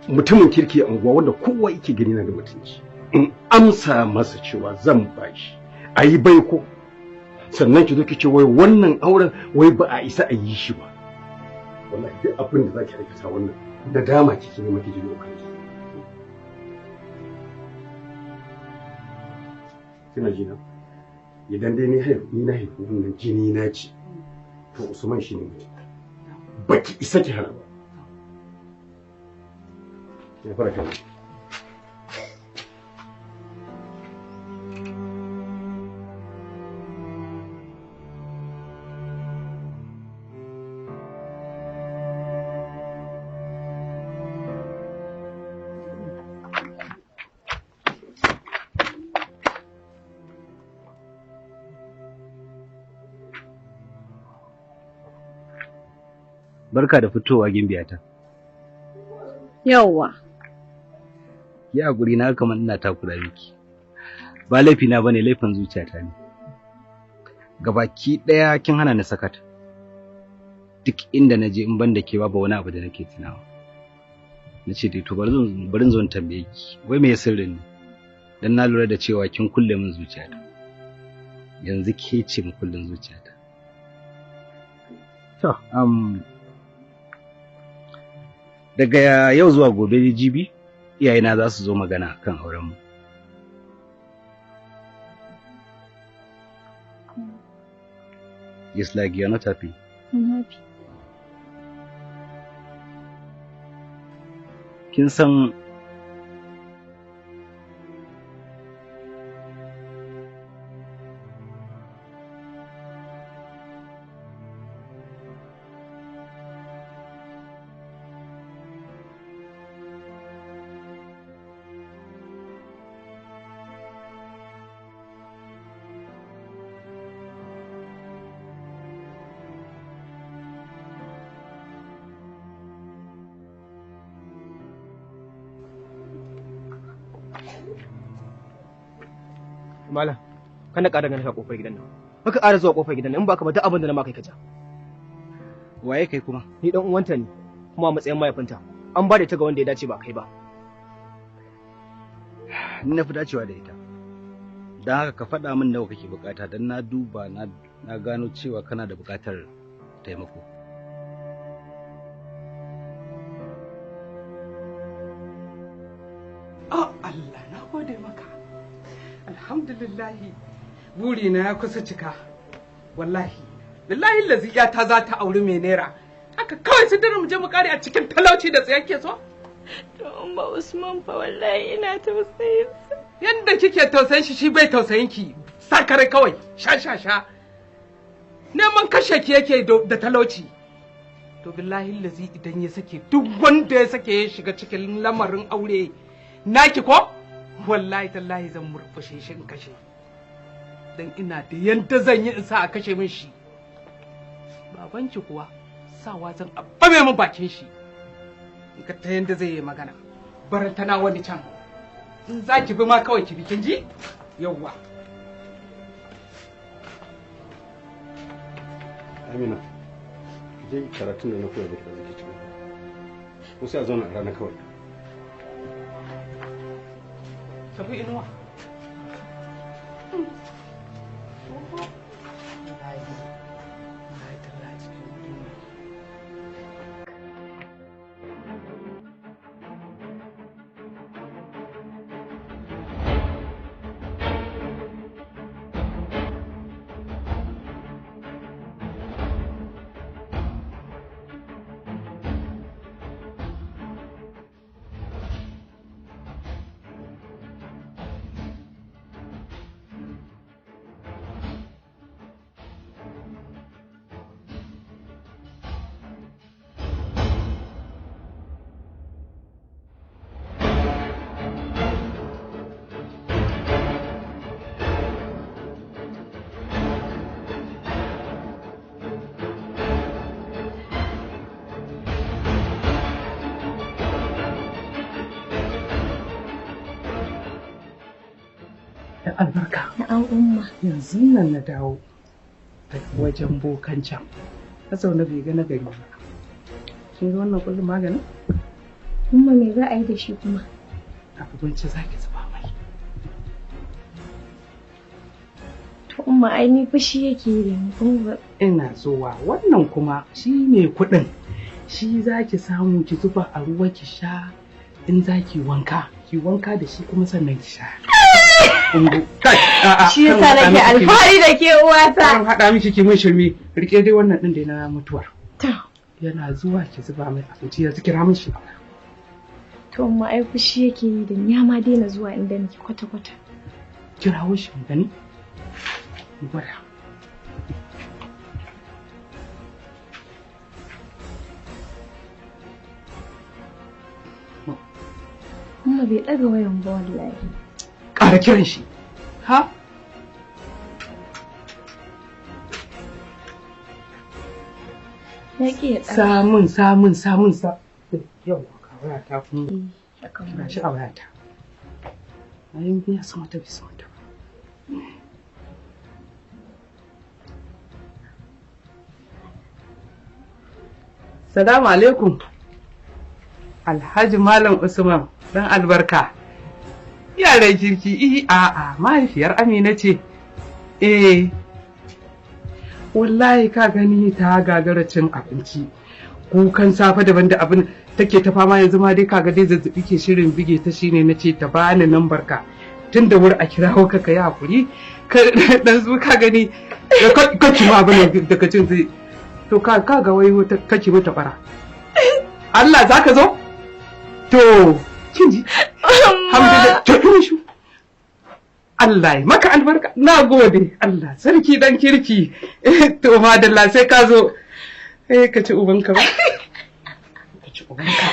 [SPEAKER 6] mutumin kirki a unguwa wanda kowa yake gani na da mutunci. In amsa masa cewa zan bashi. A yi baiko. Sannan ki zo ki ce wai wannan auren wai ba a isa a yi shi ba. Wallahi duk abin da zaki aikata wannan nadama kike nema ki ji kanki. Kina ji na? Idan dai ni haihu ni na haihu wannan jini na ce. To Usman shine mutum. Baki isa ki hana ba. Ya fara kai.
[SPEAKER 2] Barka da fitowa, gimbiyata.
[SPEAKER 5] Yawwa.
[SPEAKER 2] Ki hakuri, na kamar ina takura miki. Ba laifi na bane, laifin zuciyata ne. Gabaki daya kin hana ni sakat. Duk inda naje in ban da ke babu wani abu da nake tunawa. Nace dai to bari zo in tambaye ki. Wai me sirrin ne? Dan na lura da cewa kin kulle min zuciyata. Yanzu ke ce mu kullun zuciyata. To, daga yau zuwa gobe jibi iyayena za su zo magana kan aurenmu. It's like you're not happy.
[SPEAKER 5] I'm happy.
[SPEAKER 2] Kin san
[SPEAKER 4] Malam, kana ƙara ganin ka kofar gidan nan. Baka ƙara zuwa kofar gidan nan, in baka ba duk abin da na maka kai ka ja.
[SPEAKER 2] Waye kai kuma?
[SPEAKER 4] Ni dan uwanta ne, kuma a matsayin mahaifinta. An ba da ita ga wanda ya dace ba kai ba.
[SPEAKER 2] Ni na fi dacewa da ita. Don haka ka faɗa min nawa kake bukata, don na duba na gano cewa kana da bukatar taimako.
[SPEAKER 8] Oh Allah, na gode maka. Alhamdulillahi, burina ya kusa cika. Wallahi, billahi lazi ta za ta auri mai naira. Haka kawai su dare mu je mu kare a cikin talauci da tsaye ke so?
[SPEAKER 1] To umma, Usman fa, wallahi ina tausayin sa.
[SPEAKER 8] Yanda kike tausayin shi, shi bai tausayin ki. Sakare kawai, sha sha sha. Neman kashe ki yake da talauci. To billahi lazi idan ya sake, duk wanda ya sake ya shiga cikin lamarin aure naki ko, wallahi tallahi zan murƙushe shi in kashe. Dan ina da yanda zan yi in sa a kashe min shi. Babanki kuwa sawa zan abbame min bakin shi. In ka ta yanda zai yi magana. Barantana wani can. In za ki bi ma kawai ki bi, kin ji? Yawwa.
[SPEAKER 6] Amina, ki je karatun da na koya miki da zaki ci gaba. Ko sai a zauna a rana kawai.
[SPEAKER 8] Tafi inuwa. Albarka.
[SPEAKER 5] Na'am, umma.
[SPEAKER 8] Yanzu nan na dawo daga wajen bokan can. Na zaune bai ga nagari ba. Kin ga wannan kullum maganin?
[SPEAKER 5] Umma, me za a yi da shi kuma?
[SPEAKER 8] Abinci za ki zuba mai.
[SPEAKER 5] To umma, ai ni fushi yake yi da ni kuma ba.
[SPEAKER 8] Ina zuwa, wannan kuma shi ne kuɗin. Shi za ki samu ki zuba a ruwa ki sha in za ki wanka. Ki wanka da shi kuma sannan ki sha.
[SPEAKER 1] Shi yasa nake alfahari da ke uwata.
[SPEAKER 8] An haɗa miki ki min shirme, rike dai wannan ɗin dai na mutuwar.
[SPEAKER 5] To.
[SPEAKER 8] Yana zuwa ki zuba mai abinci, yanzu kira min shi.
[SPEAKER 5] To umma, ai fushi yake yi da ni, ya ma daina zuwa inda nake kwata-kwata.
[SPEAKER 8] Kirawo shi mu gani. Mu gwada.
[SPEAKER 5] Umma, bai ɗaga wayan ba wallahi.
[SPEAKER 8] Ƙara kiran shi. Ha?
[SPEAKER 1] Ya ki ya ɗaga.
[SPEAKER 8] Samun samun samun sa. Yau ka waya ta kuma. Ga shi a wayata. Ai ya san wata bai san wata ba. Salamu alaikum. Alhaji Malam Usman dan albarka. Yaran kirki i a'a mahaifiyar Amina ce. Eh. Wallahi ka gani ta gagara cin abinci. Kukan safe daban da abin take ta fama yanzu ma dai kaga dai zazzabi ke shirin bige ta shine nace ta bani nambar ka. Tun da wuri a kirawo ka kai hakuri. Ka dan zu ka gani ka ci ma abin daga cin zai to ka ga wai wata kake mata bara. Allah za ka zo? To, kin ji? Alhamdulillah, to kin shu. Allah ya maka albarka. Na gode. Allah sarki dan kirki. To madalla sai ka zo. Eh ka ci ubanka ba. Ka ci ubanka.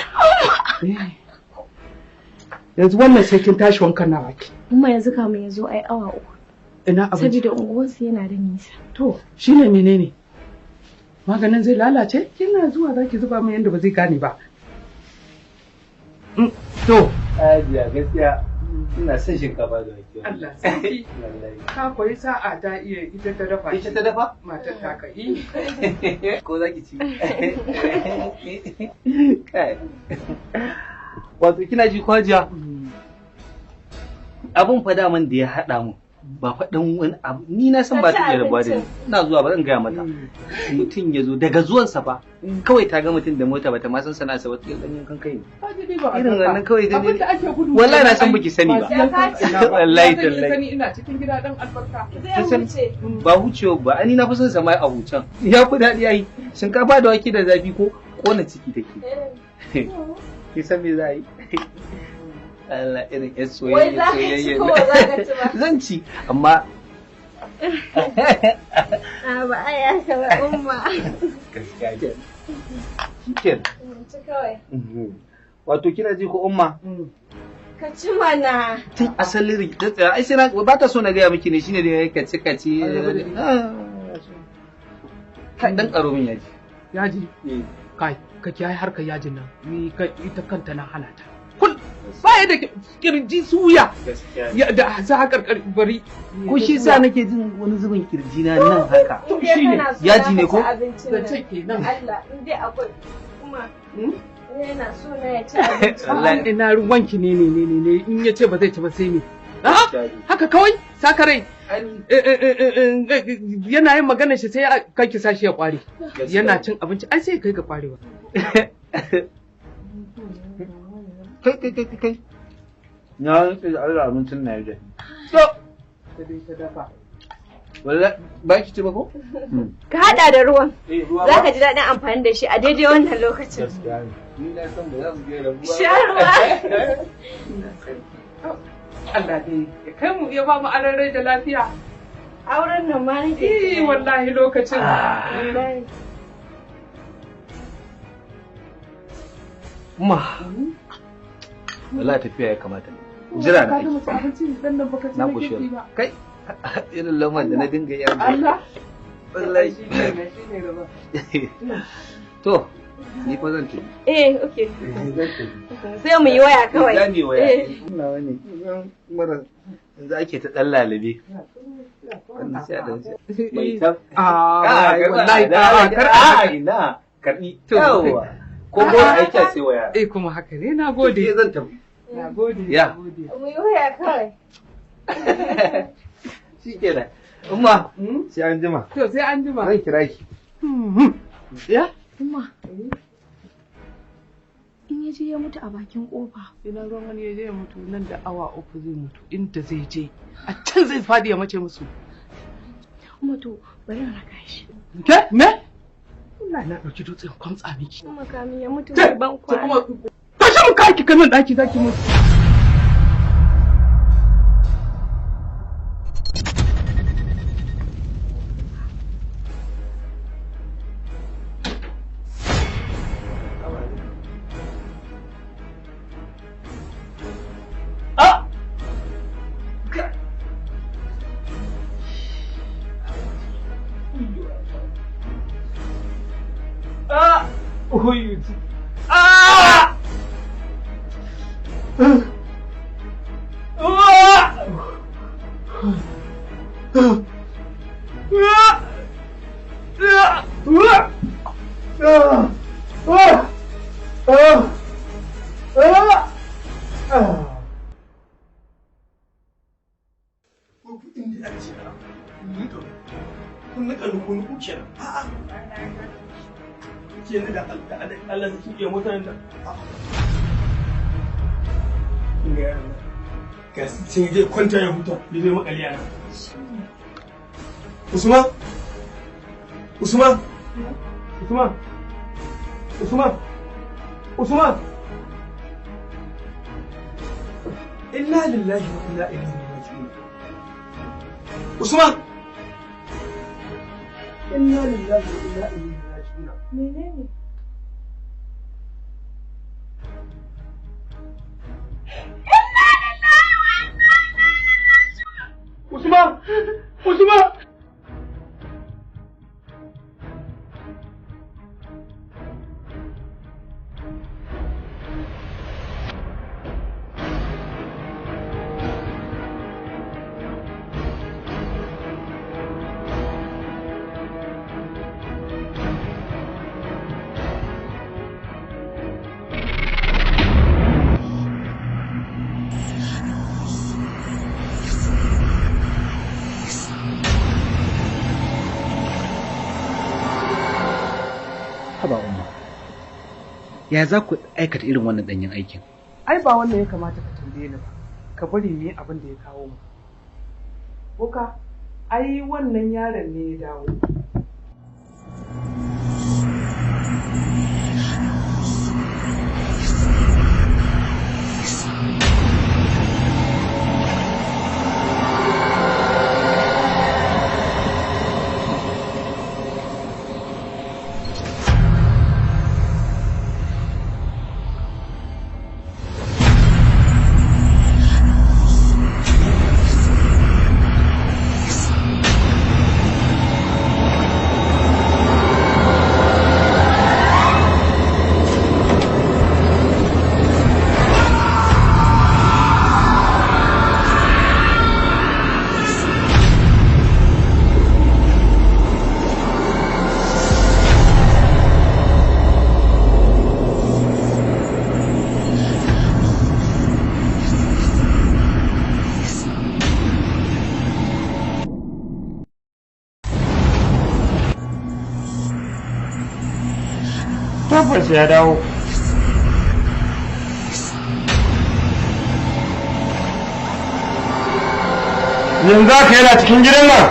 [SPEAKER 8] Yanzu wannan sai kin tashi wankan na baki.
[SPEAKER 1] Umma yanzu kamun ya zo ai awa 3.
[SPEAKER 8] Ina abinci.
[SPEAKER 1] Saboda unguwarsu yana da nisa.
[SPEAKER 8] To, shine menene? Maganin zai lalace? Kina zuwa zaki zuba min yanda ba zai gane ba. To.
[SPEAKER 2] Hajiya gaskiya ina son shinkafa da wake.
[SPEAKER 8] Allah sarki. Ka koyi sa'a ta iya ita ta dafa.
[SPEAKER 2] Ita ta dafa?
[SPEAKER 8] Matar ta ka yi.
[SPEAKER 2] Ko zaki ci? Kai. Wato kina ji ko Hajiya? Abun fa daman da ya haɗa mu. Ba faɗin wani abu ni na san ba ta iya rabuwa da ni ina zuwa ba zan gaya mata mutum ya zo daga zuwansa fa kawai ta ga mutum da mota bata ma san sana'arsa ba ta ɗan yankan kai ne irin wannan kawai da
[SPEAKER 8] abin da ake gudu
[SPEAKER 2] wallahi na san baki sani ba wallahi tallahi
[SPEAKER 8] sani ina cikin gida dan albarka
[SPEAKER 1] Zai wuce.
[SPEAKER 2] Ba hucewa ba ani na fi son sama a hucen ya fi daɗi ai shinkafa da wake da zafi ko kona ciki take ki san me za a yi Allah irin yan
[SPEAKER 1] Wai
[SPEAKER 2] soyayya
[SPEAKER 1] za ka ci
[SPEAKER 2] soyayya
[SPEAKER 1] ko ba za ka ci ba?
[SPEAKER 2] Zan ci amma
[SPEAKER 1] A ba ai haka ba umma.
[SPEAKER 2] Gaskiya ke. Shikenan.
[SPEAKER 1] Ci kawai.
[SPEAKER 2] Wato kina ji ko umma?
[SPEAKER 1] Ka ci mana.
[SPEAKER 2] Tun asalin rikitar tsaya ai sai na ba ta so na gaya miki ne shine da ka ci ka ci. Kai dan karo min yaji.
[SPEAKER 8] Yaji? Kai ka kiyaye harkar yajin nan ni kai ita kanta na hana ta. Kul baya da kirji suya. Ya da za a karkar bari.
[SPEAKER 2] Ko shi sa nake jin wani zubin kirji na nan haka.
[SPEAKER 1] In dai kana so
[SPEAKER 2] Yaji ne
[SPEAKER 1] za ka
[SPEAKER 2] ko?
[SPEAKER 1] ci abincin nan.
[SPEAKER 8] Zance kenan.
[SPEAKER 1] Allah in dai akwai kuma yana so na ya ci abinci.
[SPEAKER 2] Wallahi.
[SPEAKER 8] Ina ruwanki ne ne ne ne in ya ce ba zai ci ba sai me. Haka kawai sakarai yana yin magana shi sai kai ki sashi ya kware. Yana cin abinci ai sai kai ga kwarewa.
[SPEAKER 2] Kai kai kai kai. Na rantse da Allah abincin na yaje.
[SPEAKER 8] To. Ta dafa.
[SPEAKER 2] Wallahi ba ki ci ba ko?
[SPEAKER 1] Ka haɗa da ruwan.
[SPEAKER 2] Eh ruwa
[SPEAKER 1] Za ka ji daɗin amfani da shi a daidai wannan lokacin.
[SPEAKER 2] Gaskiya ne. Ni na san ba za mu je rabuwa.
[SPEAKER 1] Sha ruwa.
[SPEAKER 8] Allah dai ya kai mu ya ba mu aran rai da lafiya.
[SPEAKER 1] Auren nan ma nake.
[SPEAKER 8] Eh wallahi lokacin.
[SPEAKER 1] Wallahi.
[SPEAKER 2] Ma. Wallahi tafiya ya kamata. Jira na
[SPEAKER 8] Ka
[SPEAKER 2] ake.
[SPEAKER 8] gama ci abinci dan nan baka ci
[SPEAKER 2] Na
[SPEAKER 8] na
[SPEAKER 2] koshi
[SPEAKER 8] kirki ba.
[SPEAKER 2] Kai irin lamar da na dinga yi.
[SPEAKER 8] Allah.
[SPEAKER 2] Wallahi.
[SPEAKER 8] Shi ne shi ne gaba.
[SPEAKER 2] To, ni fa zan tafi.
[SPEAKER 1] Eh, okay.
[SPEAKER 2] Zan tafi.
[SPEAKER 1] Sai mu yi waya kawai.
[SPEAKER 2] Za mu yi waya.
[SPEAKER 1] Eh.
[SPEAKER 2] Ina wani mara yanzu ake ta ɗan lalabe. Wannan sai a ɗan Mai ta.
[SPEAKER 8] Ah, wallahi a kar
[SPEAKER 2] a ina karbi.
[SPEAKER 8] To.
[SPEAKER 2] Yawwa. Ko ko aiki a sai waya.
[SPEAKER 8] Eh kuma haka ne na gode.
[SPEAKER 2] Ke zan tafi.
[SPEAKER 8] Na gode.
[SPEAKER 2] Ya.
[SPEAKER 8] Na gode.
[SPEAKER 1] Mu yi waya kawai.
[SPEAKER 2] Shikenan. Umma, sai an jima.
[SPEAKER 8] To sai an jima.
[SPEAKER 2] Zan kira ki.
[SPEAKER 8] Ya?
[SPEAKER 1] Umma. In ya je ya mutu a bakin kofa.
[SPEAKER 8] Ina ruwan wani ya je ya mutu nan da awa 3 zai mutu inda zai je. A can zai fadi ya mace musu.
[SPEAKER 1] Umma to bari in raka shi.
[SPEAKER 8] Ke me? Wallahi na ɗauki dutsen kwamtsa miki.
[SPEAKER 1] Umma kamin ya mutu
[SPEAKER 8] Ke,
[SPEAKER 1] mai ban
[SPEAKER 8] to
[SPEAKER 1] kwana.
[SPEAKER 8] kuma tashi mu kai ki kamin ɗaki zaki mutu.
[SPEAKER 4] Ah! Allah zai iya mutanen da inda yaran nan ga sun zai kwanta ya huta bai zai makale yana. Usman, Usman, Usman, Usman, Usman, inna lillahi wa inna ilaihi raji'un. Usman, inna lillahi wa inna ilaihi raji'un.
[SPEAKER 1] Menene?
[SPEAKER 4] Usman! Usman!
[SPEAKER 2] Haba umma, ya za ku aikata irin wannan danyen aikin?
[SPEAKER 8] Ai ba wannan ya kamata ka tambaye ni ba, ka bari mu yi abin da ya kawo mu. Boka, ai wannan yaron ne ya dawo.
[SPEAKER 3] Tabbas ya dawo. Yanzu haka yana cikin gidan nan.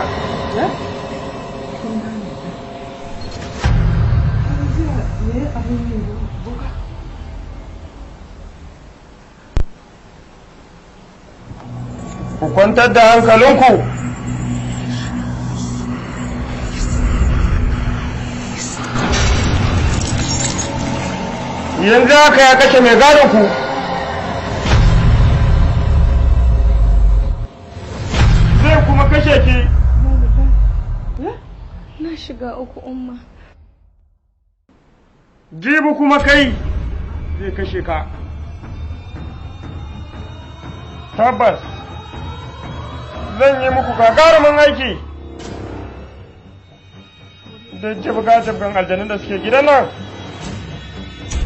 [SPEAKER 3] Ku kwantar da hankalinku. Yanzu haka ya kashe mai gadon ku. Zai kuma kashe ki.
[SPEAKER 1] Na shiga uku, umma.
[SPEAKER 3] Jibi kuma kai zai kashe ka. Tabbas zan yi muku gagarumin aiki da jibga-jibgan aljanun da suke gidan nan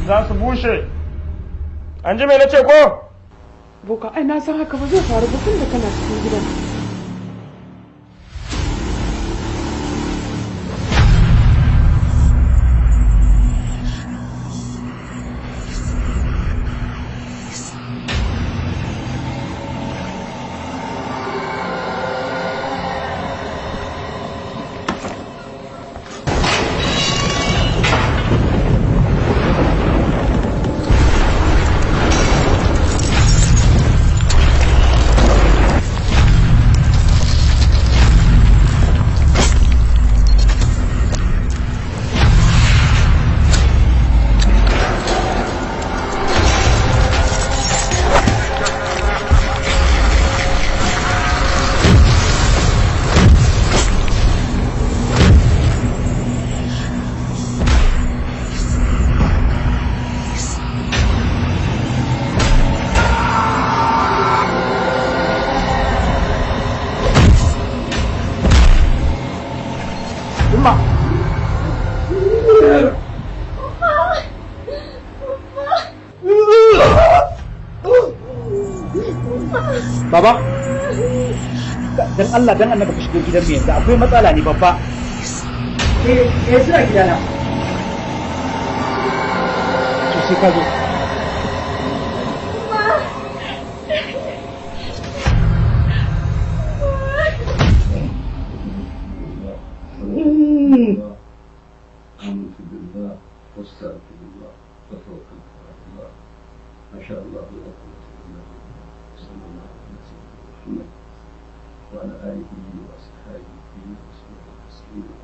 [SPEAKER 3] za su bushe. An ji mai na ce ko?
[SPEAKER 8] Boka, ai na san haka ba zai faru ba tun da kana cikin gidan.
[SPEAKER 2] Baba, dan Allah dan annabi ka shigo gidan mu yanzu akwai matsala ne babba. Eh, eh suna gidana. To sai ka zo.
[SPEAKER 6] آمنت بالله واستغفر الله وتوكلت على الله ما شاء الله لا قوة إلا بالله صلى الله على سيدنا محمد وعلى آله وأصحابه وسلم تسليما.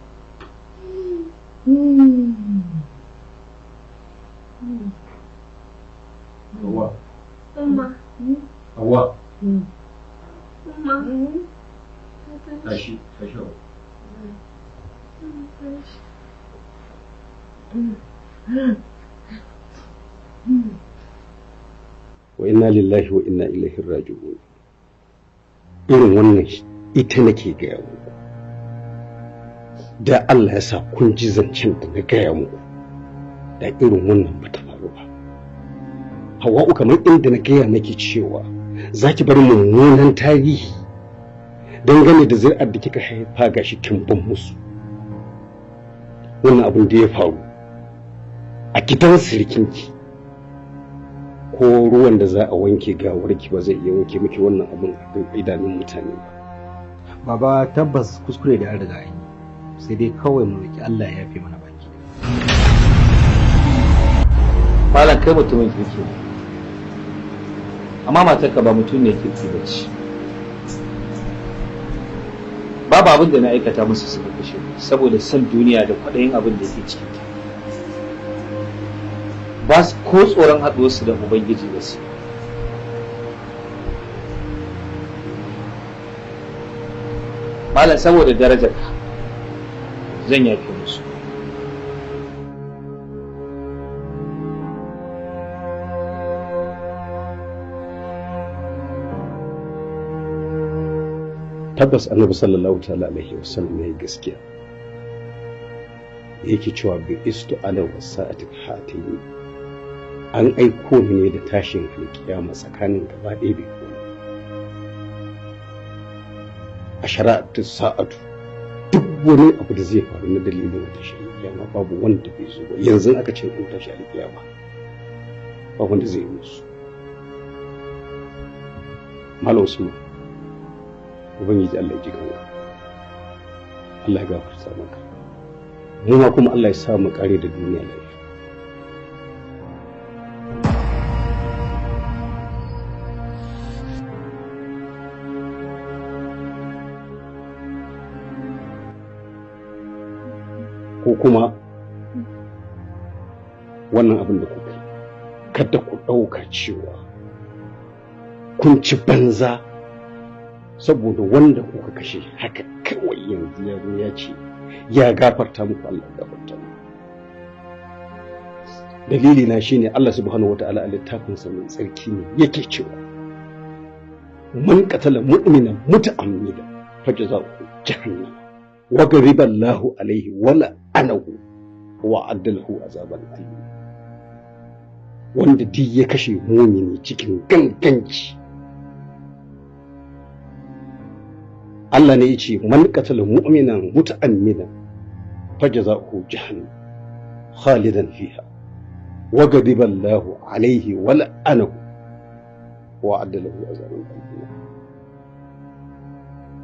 [SPEAKER 6] هو
[SPEAKER 1] Umma.
[SPEAKER 6] هو
[SPEAKER 1] Umma.
[SPEAKER 6] tashi tashi wa inna lillahi wa inna ilaihi raji'un. Irin wannan ita nake gaya muku, da Allah ya sa kun ji zancen da na gaya muku, da irin wannan bata faru ba. Hawa'u, kamar inda na gaya maki cewa za ki bar mummunan tarihi dangane da zuri'ar da kika haifa, gashi kin ban musu. Wannan abin da ya faru a gidan sirikinki, ko ruwan da za a wanke gawarki ba zai iya wanke miki wannan abin a idanun mutane ba.
[SPEAKER 2] Baba, tabbas kuskure da an riga an yi, sai dai kawai mu roki Allah ya yafe mana baki.
[SPEAKER 9] Malam, kai mutumin kirki ne, amma matarka ba mutum ne kirki ba ce. Babu abin da na aikata musu suka kashe ni, saboda son duniya da kwaɗayin abin da yake cikinta. Ba su ko tsoron haɗuwarsu da Ubangiji ba su. Malam, saboda darajarka zan yafe musu.
[SPEAKER 6] Tabbas Annabi sallallahu ta'ala alaihi wasallam ya yi gaskiya, yake cewa bi istu ala wasa'ati hataini, an aiko ni ne da tashin alkiyama tsakanin gaba ɗaya bai koma a shara'atu sa'atu. Duk wani abu da zai faru na dalilin tashin alkiyama babu wanda bai zo ba. Yanzu aka ce an tashi alkiyama, ba wanda zai yi musu. Malam Usman, Ubangiji Allah ya ji kanka, Allah ya gafarta maka, mu ma kuma Allah ya sa mu kare da duniya lafiya. Ko kuma wannan abin da kuka yi, kada ku ɗauka cewa kun ci banza saboda wanda kuka kashe haka kawai yanzu ya zo ya ce ya gafarta muku. Allah ya gafarta muku. Dalili na shine Allah subhanahu wataala a littafinsa mai tsarki ne yake cewa man qatala mu'minan muta'ammidan fajza'uhu jahannam wa ghadiba Allahu alaihi wa la'anahu wa adda lahu azaban alim. Wanda duk ya kashe mumini cikin ganganci, Allah ne yace man qatala mu'minan muta'ammidan fajza'uhu jahannam khalidan fiha wa ghadiba Allahu alaihi wa la'anahu wa adda lahu azaban alim.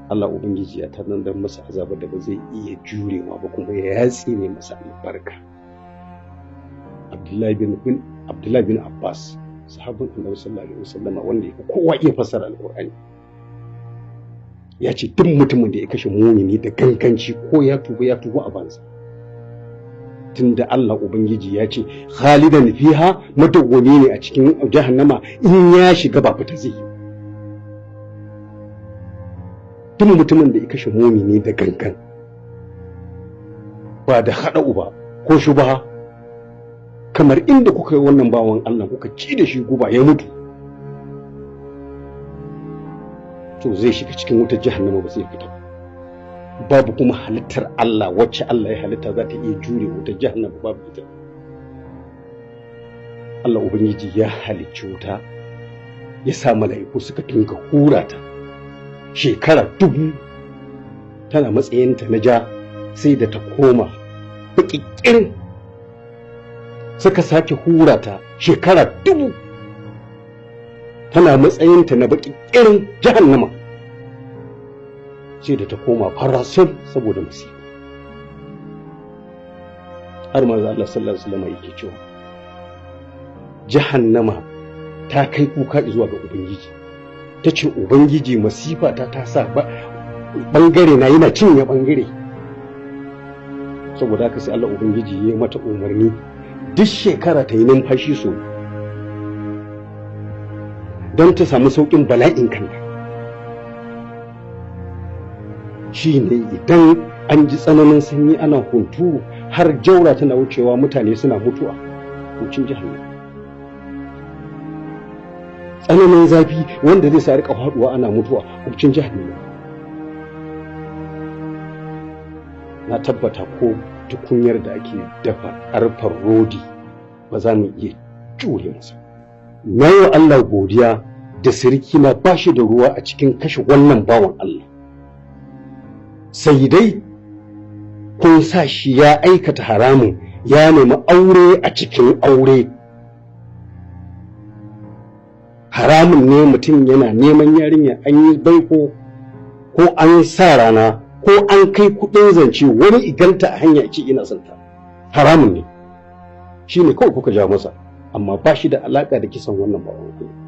[SPEAKER 6] Allah Ubangiji ya tanadar masa azabar da ba zai iya jurewa ba, kuma ya yatsi ne masa albarka. Abdullahi bin Abbas, sahabin Annabi sallallahu alaihi wasallam wanda ya fi kowa iya fassara Alƙur'ani, ya ce duk mutumin da ya kashe mumini da ganganci, ko ya tuba, ya tuba a banza, tunda Allah Ubangiji ya ce khalidan fiha, madawwami ne a cikin jahannama, in ya shiga ba fita zai yi. Duk mutumin da ya kashe mumini da gangan, ba da haɗa uba ko shubaha, kamar inda kuka yi wannan bawan Allah, kuka ci da shi guba ya mutu, to zai shiga cikin wutar jahannama ba zai fita ba. Babu kuma halittar Allah wacce Allah ya halitta za ta iya jure wutar jahannama, babu ita. Allah Ubangiji ya halicci wuta Ya sa mala'iku suka dinga hura ta shekara 1000 tana matsayinta na ja, sai da ta koma baƙiƙirin. Suka sake hura ta shekara 1000 tana matsayinta na baƙiƙirin jahannama, sai da ta koma farasol saboda masifa. Har manzo Allah sallallahu alaihi wasallam yake cewa jahannama ta kai kuka zuwa ga Ubangiji, ta ce, "Ubangiji, masifa ta ta sa bangare na yana cinye bangare." Saboda haka sai Allah Ubangiji ya yi mata umarni duk shekara ta yi numfashi so don ta samu sauƙin bala'in kanta. Shi ne idan an ji tsananin sanyi, ana hunturu, har jaura tana wucewa, mutane suna mutuwa, hucin jahannama. Tsananin zafi wanda zai sa rika faduwa ana mutuwa, hucin jahannama. Na tabbata ko tukunyar da ake dafa arfar rodi ba za mu iya jure masa. Na yi wa Allah godiya da sirki na ba shi da ruwa a cikin kashe wannan bawan Allah. Sai dai kun sa shi ya aikata haramun, ya nemi aure a cikin aure. Haramun ne mutum yana neman yarinya, an yi baiko ko an sa rana ko an kai kudin zance, wani iganta a hanya ce ina son ta. Haramun ne. Shi ne kawai kuka ja masa, amma ba shi da alaka da kisan wannan bawan Allah.